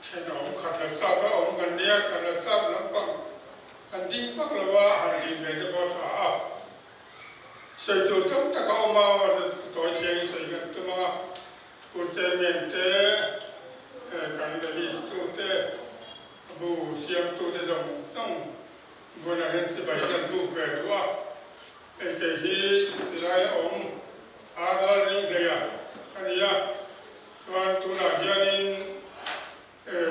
thenawm khat la sap a awm kan nia, khat la sap lampang kan ding vak lo a, han din ve te pawh a tha a. Sawi tur tam tak a awm a, tawi thiangin sawi kan tum ang a, Pu Chairman te, kan release tu te, bu siamtu te zawng zawng bulah hian chibai kan buk ve duh a. Hei kei hi tilai a awm a rual ring hlei a ka ni a, chuan tunah hianin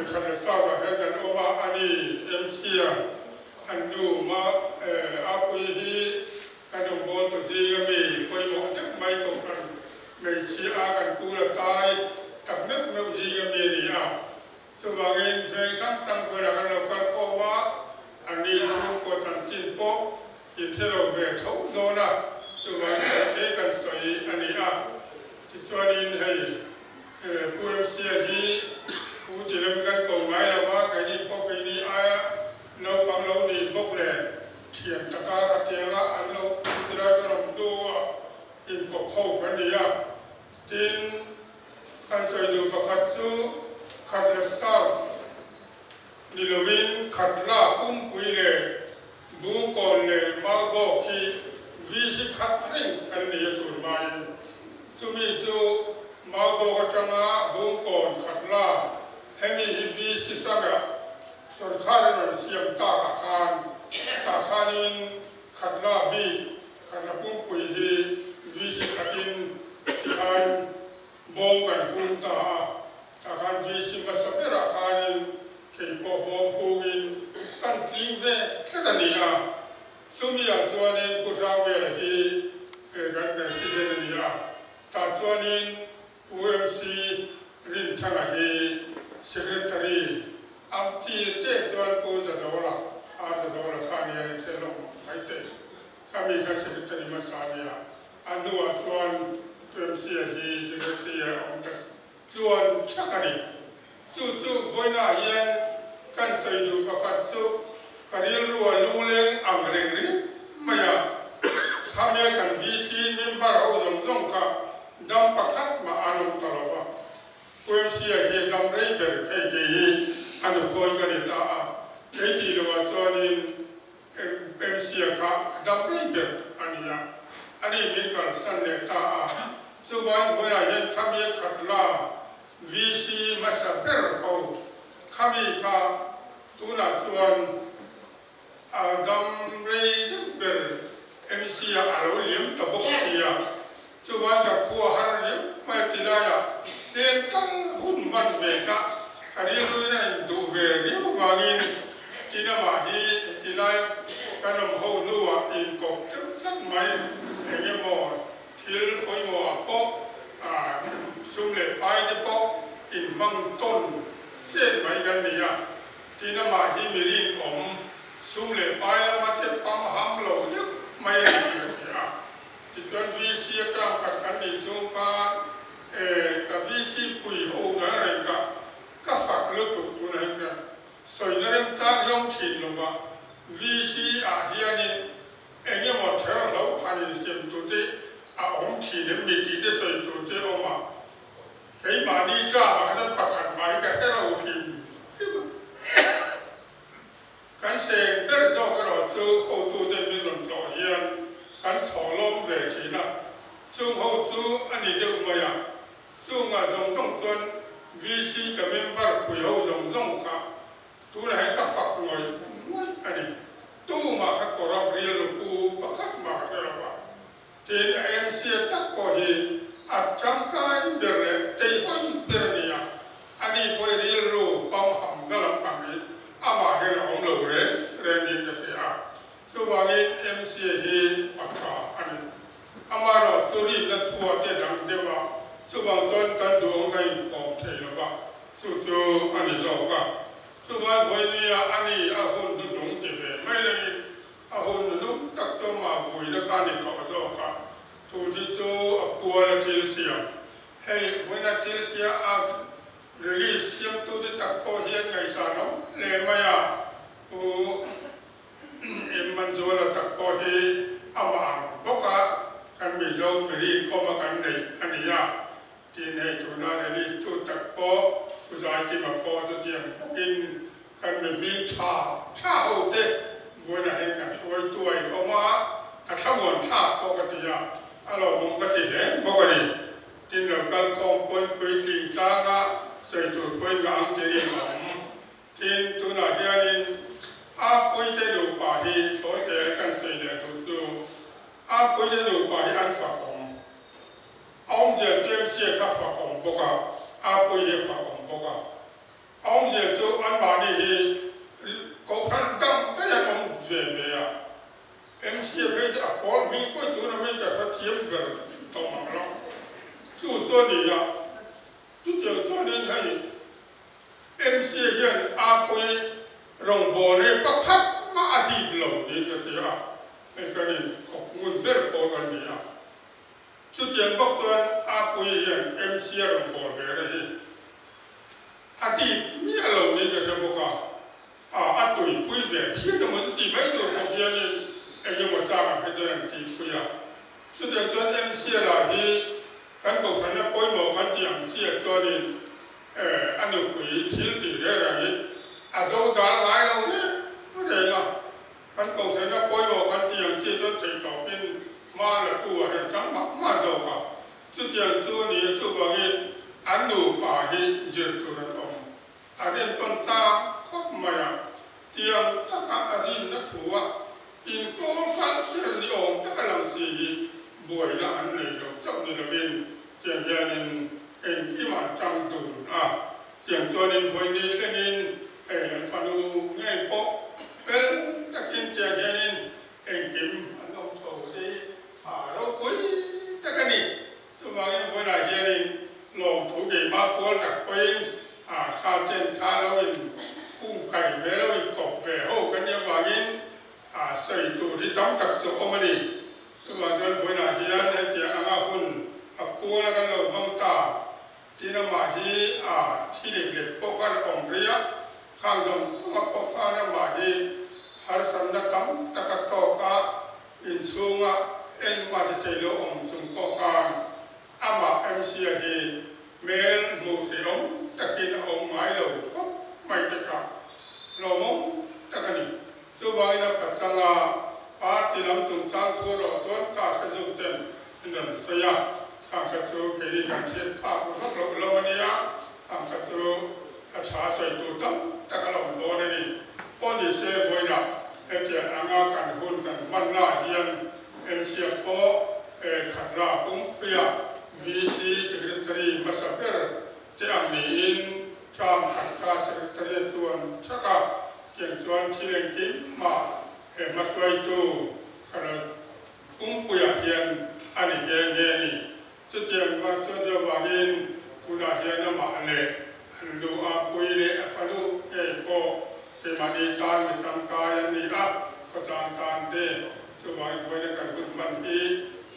khat chauh ah hian kan awm a, ani MC a an nu ma Apui hi kan awm bawl tu zing ami pawimawh deuh mai kohhran hmeichhia a kan kul a tai tak meuh meuh zing ami a ni a, chuvangin veng hrang hrang khawiah kan lo kal khawm a, ani chhungkaw chanchin pawh I hre lo ve tho dawn a, chuvang chuan kei kan sawi a ni a. Tichuanin hei Pu MC-a hi Pu Tilem kan ko ngai lo va, keini pawh keini aia naupang lo ni bawk nen thian taka khatianga an lo tilai kan awm hnu a inkawp ho kan ni a. Tin, kan sawi duh pakhat chu Khatla South ni lovin Khatla pumpui leh Bungkawn leh Maubawk hi VC khat reng kan nei a tur hmain chumi chu Maubawk atanga Bungkawn khat la hemi hi VC hranga sawrkar a rawn siam takah khan tah khanin khat la bik khat la pumpui hi VC khatin tikhan Bawm kan hung ta a, tah khan VC hmasa berah khanin kei pawh bawm hungin kan tling ve tlat a ni a. Chumi-ah chuanin Pu Hrangvela hi kan President a ni a, tah chuanin Pu MC Rinthanga hi Secretary a ti teh chuan Pu Zadawla, R Zadawla kha a nia inthianawm mai teh. Khami kha Secretary hmasa a ni a. A hnuah chuan Remsia hi secretary a awm ta chuan thak a ni. Chu chu vawiinah hian kan sawi duh pakhat chu ka rilru a lungleng ang reng ringawt mai a. Khame kan VC member ho zawng zawng kha dam pakhat mah an awm ta lo va. Remsia hi dam rei ber thei kei hi a nuphawi ka ni ta a. Kei tih loah chuanin MMC-a kha a dam rei ber a ni a, ani min kalsan leh ta a. Chuvang vawiah hian khami a khat la, VC hmasa ber ho khami kha tunah chuan a dam rei deuh ber MC-a a lo liam ta bawk si a. Chuvang ka khua har riau mai ti laiah tlem tal hun hman ve kha ka rilruin a induh ve riau vangin inamah hi heti lai kan awm ho hnuah inkawp deuh tlat mai eng emaw thil pawimawhah pawh sum leh pai te pawh inhmang tawn chet mai kan ni a. Tin amah hi mi rinawm sum leh pai lama te pam ham lo deuh mai a ni tih ka hria a. Tichuan VC atang khat kan nih chung khan e ka VC pui ho kan reng kha ka fak lutuk tunah hian ka sawina remchang hi awm thin lova VC ah hianin eng emaw ther hlo han insem tur te a awm thin em ni tih te sawi tur te a awm a. Keimahni term ah khan pakhat mah hi ka hre lo hrim hrim a. Kan seng ber zawk erawh chu hotute min rawn tlawh hian kan thaw lawm ve thin a, chung ho chu a ni deuh mai a, chungah zawng zawng chuan VC ka member pui ho zawng zawng kha tunah hian ka fak ngawih ngawih a ni. Tumah kha corrupt rilru pu pakhat mah ka hre lo va, tin a MC a tak pawh hi a tangkai ber leh teihawi ber a ni a, ani pawh hi rilru pamham na lampang hi amah hian a awm lo reng reng niin ka hria a, chuvangin MC hi a tha a ni. Amaherawh chu rinna thua te dang deuh a, chuvang chuan kan duh ang kan inkawm thei lo va, chu chu a ni zawk a. Chuvang vawinia ani a hun hnuhnung ti ve mai lengin A hun nunung tak chu amah vuina kha a ni tawh zawk a, tun hi chu a pual a thil siam. Hei vuina thil sia a release siamtute tak pawh hian ngaihsan awm hle mai a, Pu Emmanzuala tak pawh hi amah ang bawk a kan Mizo mirin awm a kan neih a ni a, tin hei tuna release tu tak pawh Pu Zaikima pawh chutiang bawkin Kan mi hming tha tha ho te vawiinah hian kan hruaitu a inawm a, a thlamuan thlak pawh ka ti a, a lawmawm ka ti hle bawk a ni. Tin lo kal khawm pawhin puitling tlanga sawi tur pawhin nga ang tirin a awm. Tin, tunah hianin a puite nupa hi thlawite kan sawi leh duh chu a puite nupa hi an fak awm. A awmzia chu MC kha fak awm bawk a, a pui hi a fak awm bawk a. A awmzia chu anmahni hi kohhran dang daih an awm ve ve a, MC phei chu a pawl hming pawh tuna mi ka hre thiam ber tawh mang lo. Chu chu a ni a, chutiang chuanin hei MC hian a pui rawngbawl hi pakhat mah a dip lo niin ka hria a, hei kan inkhawp ngun ber pawl kan ni a. Chutiang bawk chuan a pui hian MC a rawn bawl ve reng hi a ti miah lo niin ka hre bawk a, a a tuipui ve phian emaw chu ti mai tur khawp hianin eng emaw chang ang hi chuan an tihpui a. Chutiang chuan MC lah hi kan kohhranna pawimawh kan tih ang chiah chuanin a nupui thil tih reng reng hi a dodal ngai lo reng reng a. Kan kohhranna pawimawh kan tih ang chiah chuan theih tawpin hma la tu ah hian tang mah mah zawk a. Chutiang chu a ni a, chuvangin an nupa hi zir tur an awm. A rintawn tlang khawp mai a, tiang taka a rinna thu a inkawl khalh ber ni awm taka lang si hi buaina an nei lo chauh ni lovin tiang hianin engkim an tang dun a. Tiang chuanin vawiin ni thlengin hei an fanu ngei pawh fel takin tiang hianin engkim an awm chho hi a ropui tak a ni. Chuvangin vawiinah hianin lawmthu keimah kual tak pawhin a kha chen kha lo in khung kai ve lo in kawp ve ho kan nih avangin a sawi tur hi tam tak chu awm a ni. Chuvang chuan vawiinah hian hetiang anga hun a kual a kan lo hmang ta. Tin amah hi a thi lek lek pawh khan a awm rei a, khang zawng zawnga pawh khan amah hi harsatna tam tak a tawk a, inchhunga engmah ti thei lo awm chung pawh khan amah MC-a hi hmel hmuh hrehawm takin a awm ngai lo khawp mai te kha hlawmawm tak a ni. Chuvangin a pachanga party lam chungchang thu erawh chuan car hre zuk ten an rawn sawi a, khang kha chu keini kan hriat phak vak loh lo a nia, khang kha chu a tha sawi tur tam tak a la awm dawn a ni. Pawh ni se vawiinah hetiang anga kan hun kan hman lah hian MCF pawh khat la pumpuia VC Secretary hmasa ber te ang niin term khat kha Secretary a tluan thak a, tiang chuan thil engkim mah. He hmahruaitu kha pumpuiah hian a ni nghe nghe a ni. Chutiang vang chuan deuh vangin tunah hian amah leh an lu a pui leh a fanu ngei pawh keimahni tan mi tangkai an ni a, khawtlang tan te chuvangin vawiina kan hun hman hi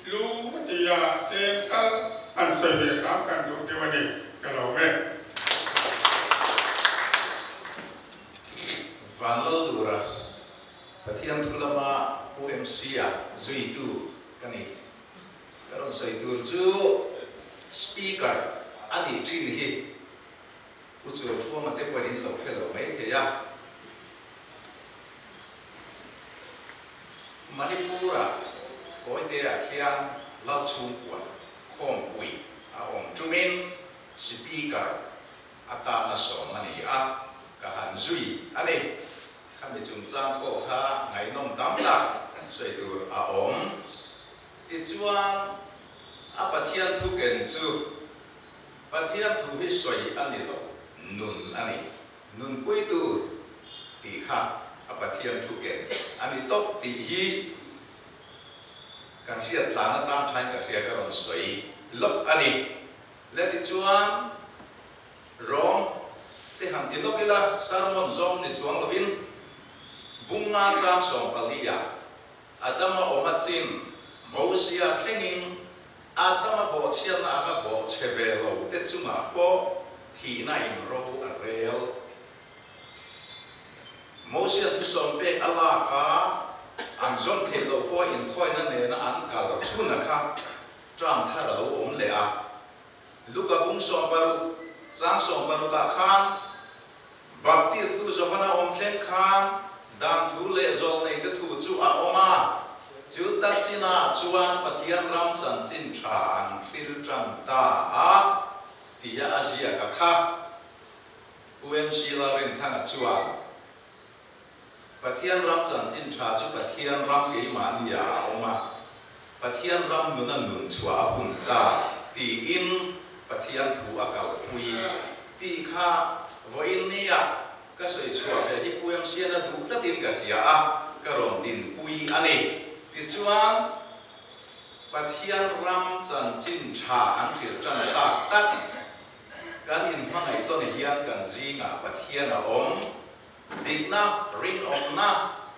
lu a ti a, tlem tal an sawi ve hram kan duh deuh a ni, ka lawm e. Vanlaldura Pathian thu lama UMC-a zuitu ka ni. Ka rawn sawi tur chu Speaker a nih thin hi Pu Chuaithuama te pawhin in lo hre lo mai thei a. Manipur-a Kawite-ah khian Lalchhungkua khawmpui a awm tumin Speaker atana sawm a ni a, ka han zui a ni. Khami chungchang pawh kha ngaihnawm tam tak sawi tur a awm. Tichuan, a Pathian thu ken chu Pathian thu hi sawi a ni lo, nun a ni. Nunpui tur tih kha a Pathian thu ken a ni tawp tih hi kan hriat tlan atan thain ka hria ka rawn sawi lawk a ni. Le tichuan, Rawng te han ti lawk ila, sermon zawng ni chuang lovin Bunga chang 14 ah Adama awm a chin, Mosia thlengin Adama bawhchhiatna anga bawhchhe ve lo te chungah pawh thihna in ro a rel. Mosia thusawm pek a lak a, an zawn theih loh pawh inthawina nena an kal hun a kha term thar a lo awm leh a. Luka bung 60, chang 60 ah khan Baptist tu Johana awm thleng khan dan thu leh zawlnei te thu chu a awm a, chu ta chinah chuan Pathian ram chanchin tha an hril tan ta a tia a ziak a kha. UMC Lalrinthanga chuan, Pathian ram chanchin tha chu Pathian ram keimahni ah a awm a, Pathian ram nuna nun chhuah a hun ta tiin Pathian thu a kalpui tih kha vawiin nia ka sawi chhuah ve hi Pu MCN a duh tlatin ka hria a, ka rawn dinpui a ni. Tichuan, Pathian ram chanchin tha an hrilh tan tak tak kan inhmangaih tawn hian kan zingah Pathian a awm. Dikna, rinawmna,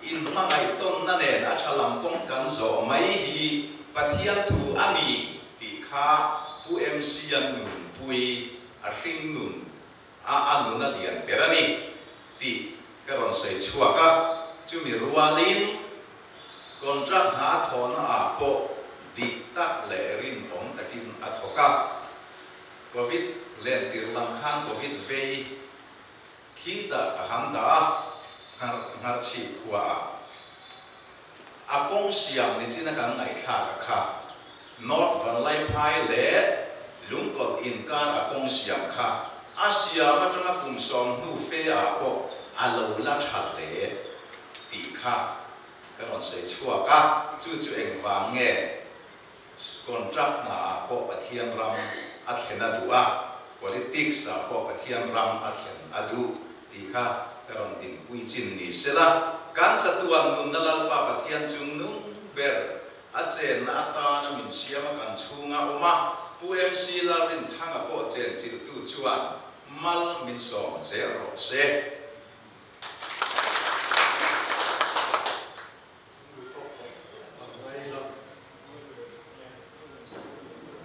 inhmangaih tawnna nen a tha lam kawng kan zawh mai hi Pathian thu a ni tih kha Pu MC-a nunpui a hring nun a a nun a lian ber a ni tih ka rawn sawi chhuak a, chumi rualin contract hna a thawhna ah pawh dik tak leh rinawm takin a thawk a, Covid lentir lam khan Covid vei Khitah ka han dah a, nghar nghar chhip khua ah. A kawng siam ni china kan ngaihthlak a kha. North Vanlaiphai leh Lungkawlh inkar a kawng siam kha a siam atanga kum 10 hnu fe ah pawh a lo la tha hle tih kha ka rawn sawi chhuak a, chu chu engvang nge? Contract hna ah pawh Pathian ram a thlen a duh a, politics ah pawh Pathian ram a thlen a duh tih kha ka rawn dinpui chin ni sela, kan chatuan nunna Lalpa Pathian chung nung ber a chenna atana min siam a kan chhunga awm a, Pu MC Lalrinthanga pawh chenchilhtu chuan mal min sawm zel rawh se.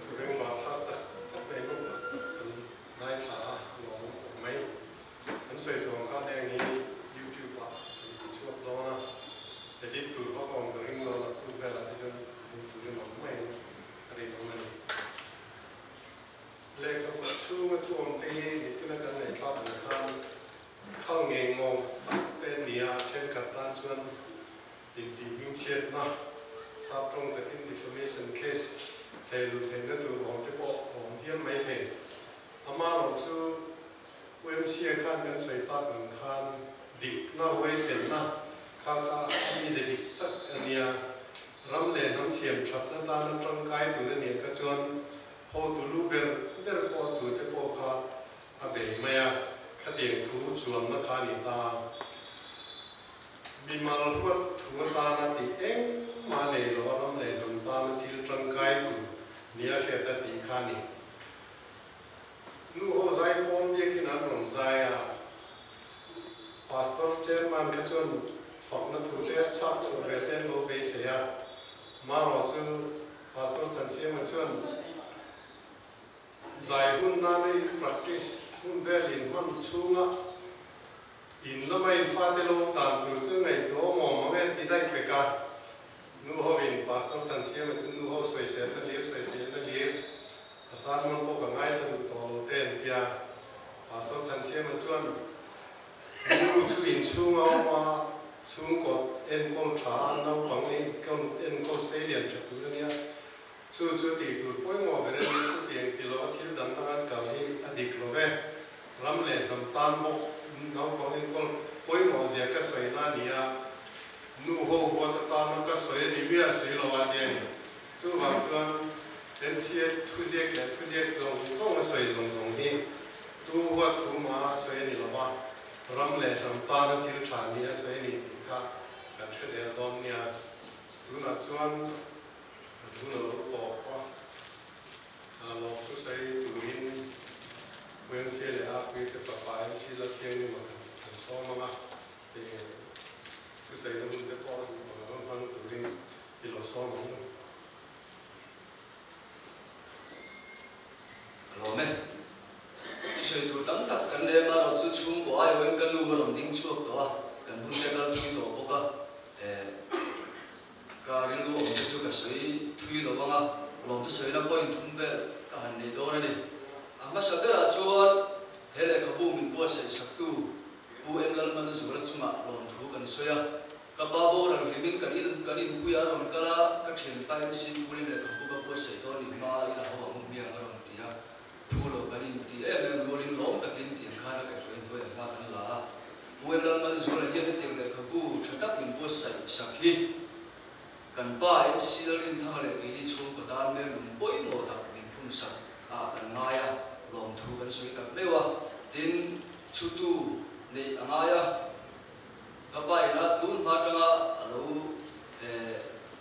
Thu reng vang thlak tak tak leh nawm tak tak kan ngaithla a, lawm khawp mai. Kan sawi tur ang khan heng hi YouTube ah kan ti chhuak dawn a, edit tur vak a awm ka ring lo, naktuk velah hi chuan hmuh turin awm maiin a rinawm a ni. Lehkhabu chhunga thu awm te hi nitina kan ngaihthlak ang khan khal ngei ngawng tak te a ni a, thenkhat tan chuan intih hmingchhiatna, sap tawng takin defamation case thei luh theihna tur awm te pawh a awm hiam mai thei. Amaherawh chu UMC-a khan kan sawi tak ang khan dikna, huaisenna kha kha a mize dik tak a nia. Ram leh hnam siam thatna tana tangkai tur a nih kha chuan hotu lu ber ber pawh tute pawh kha a bei mai a, khatiang thu chuanna kha a ni ta. Mimal huat thu atana tih engmah nei lo a ram leh hnam tana thil tangkai tur nia hriat a tih kha a ni. Nu ho zai pawn biakin an rawn zai a, Pastor Chairman kha chuan fakna thu te a chhak chhuah ve te an lo beisei a, marawh chu Pastor Thansiama chuan zai hun nana in practice hun vel in hman chhunga in lama in fate lo tan tur chu ngaihtuah awm awm ang e ti daih pek a, nu hovin Pastor Thansiama chu nu ho sawiselna lir sawiselna lir A sermon pawh ka ngaithla duh tawh lo te an tia. Pastor Thansiama chuan Nu chu inchhung a awm a, chhungkaw enkawl tha a, naupang enkawl seilian tha tur a nia. Chu chu tih tur pawimawh ber a ni, chutiang ti lova thil dang dang an kal hi a dik lo ve. Ram leh hnam tan bawk naupang enkawl pawimawh zia ka sawi na a ni a, nu ho huat atana ka sawi a ni miah si lo a tia ni. Chuvang chuan MCA thuziak leh thuziak zawng zawng a sawi zawng zawng hi tu huat thu mah a sawi a ni lo va, ram leh hnam tana thil tha ni a sawi a ni tih kha kan hre zel dawn nia. Tunah chuan kan hun a lo tawp a, lawm thu sawi turin UMCA leh APui te fapa MC Lalthianglima kan sawm ang a, thusawi na hun te pawh rawn hmang turin I lo sawm ang u. A lawm e. Thusawi tur tam tak kan lem a, rawh chu chhungkaw aiawhin ka nu a rawn ding chhuak tawh a, kan hun te kal thui tawh bawk a, eh ka rilru awm te chu ka sawi thui lo vang a, lawm thusawina point thum vel ka han nei dawn a ni. A hmasa berah chuan he lehkhabu min buatsaih saktu Pu M Lalmanzuala chungah lawmthu kan sawi a. Ka pa boral hlimin kan in kan inpui a rawn kal a, ka thianpa MC Pulin leh ka pu ka buatsaih dawn in hma ila ho ang hmiang a rawn ti a, phu lo kan in ti em em rualin lawm takin tiang khan a kaihhruai hnuai a hma kan la a, Pu M Lalmanzuala hian hetiang lehkhabu tha tak min buatsaih sak hi kan pa MC Lalrinthanga leh keini chhungkaw tan mel lung pawimawh tak min phun sak ah kan ngai a, lawmthu kan sawi tak meuh a, tin chhutu neih a ngai a. Ka pa ina tun hma atanga a lo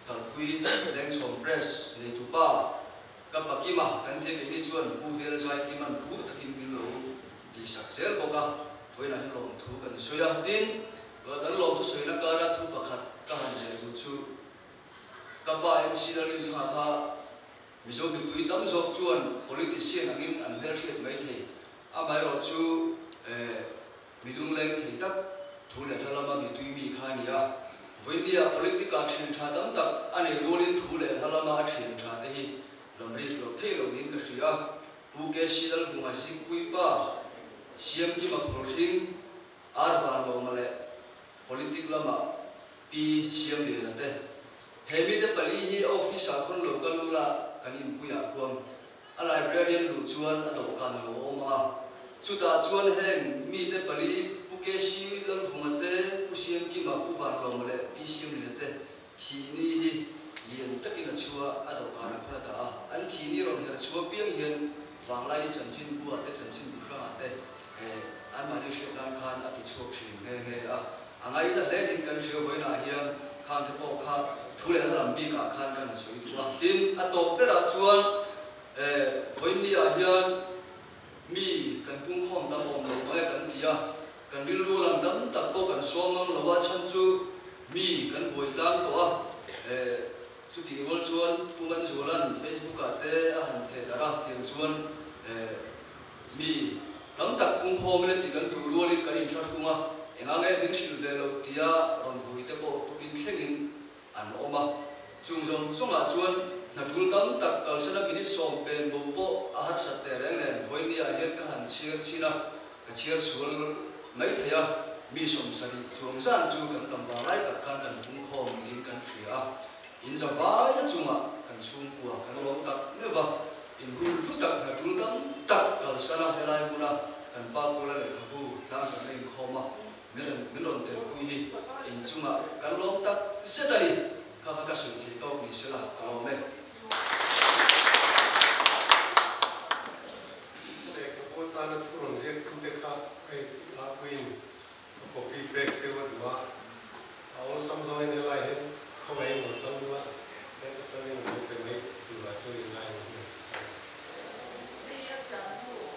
kalpui Lengchhawm Press neitu pa ka pa Kima kan tia keini chuan Pu Velzai Kima'n phur takin min lo tihsak zel bawk a, vawiinah hian lawmthu kan sawi a. Tin, kan lawmthu sawina kara thu pakhat ka han zir duh chu ka pa MC Lalrinthanga kha Mizo mipui tam zawk chuan politician angin an hmelhriat maithei, amaherawh chu Mi lungleng thei tak thu leh hla lama mi tui mi kha a ni a. Vawinia politic ah thian tha tam tak a nei rualin thu leh hla lama a thian tha te hi lamrik loh theih loh niin ka hria. Pu KC Lalvunga Zikpui pa Siamkima Khawlhring, Ar Vanlawma leh politic lama Pi Siamliana te. He mite pali hi office ah khawn lo kal ula kan inpuiah khuam A librarian luh chuan a dawhkan lo awm a, chutah chuan heng mite pali Pu KC Lalvunga te, Pu Siamkima, Pu Vanlawma leh Pi Siamlina te thihni hi lian takin a chhuah a dawhkan ah khan a dah a. An thihni rawn her chhuah piang hian Vanglaini chanchin buah te chanchin bu hrangah te anmahni hriat nan khan a ti chhuak thin nghe nghe a. A ngaihna hlenin kan hria vawiinah hian khangte pawh kha thu leh hla lam bikah khan kan han sawi duh a. Tin, a tawp berah chuan vawiinni ah hian mi kan pungkhawm tam awm lo mai kan ti a, kan rilru lang dam tak pawh kan sawm ngam lo a, chhan chu mi kan buai tlang tawh a, chutih rual chuan Pu Manzuala'n Facebook ah te a han theh darh a, tiang chuan Mi tam tak pungkhawm ila tih kan duh rualin kan inthlahrung a, enga nge min hrilh ve loh tia rawn vui te pawh tukin thlengin an awm a. Chung zawng zawngah chuan hna tul tam tak kalsana minute sawm pen bo pawh a harsat teh reng nen vawinia hian ka han chhiar chhin a, ka chhiar sual mai thei a, mi 70 chuang zan chu kan tam vang lai tak khan kan pungkhawm niin kan hria a, in za vai a chungah kan chhungkua kan lawm tak meuh va. Inhun hlu tak hna tul tam tak kalsan a helai hmuna kan pa Pawla lehkhabu tlangzarhna inkhawm a min rawn telpui hi inchungah kan lawm tak zet a ni. Kha kha ka sawi thei tawk ni sela ka lawm e. Ka lehkhabu atana thu rawn ziaktute kha hei Lapuiin ka copy pek cheu a duh a. Awlsam zawngin helai hian khawngaihin lo kal ula, heta tangin lo pe mai turah chuan in ngai ang. Hei a thiannu.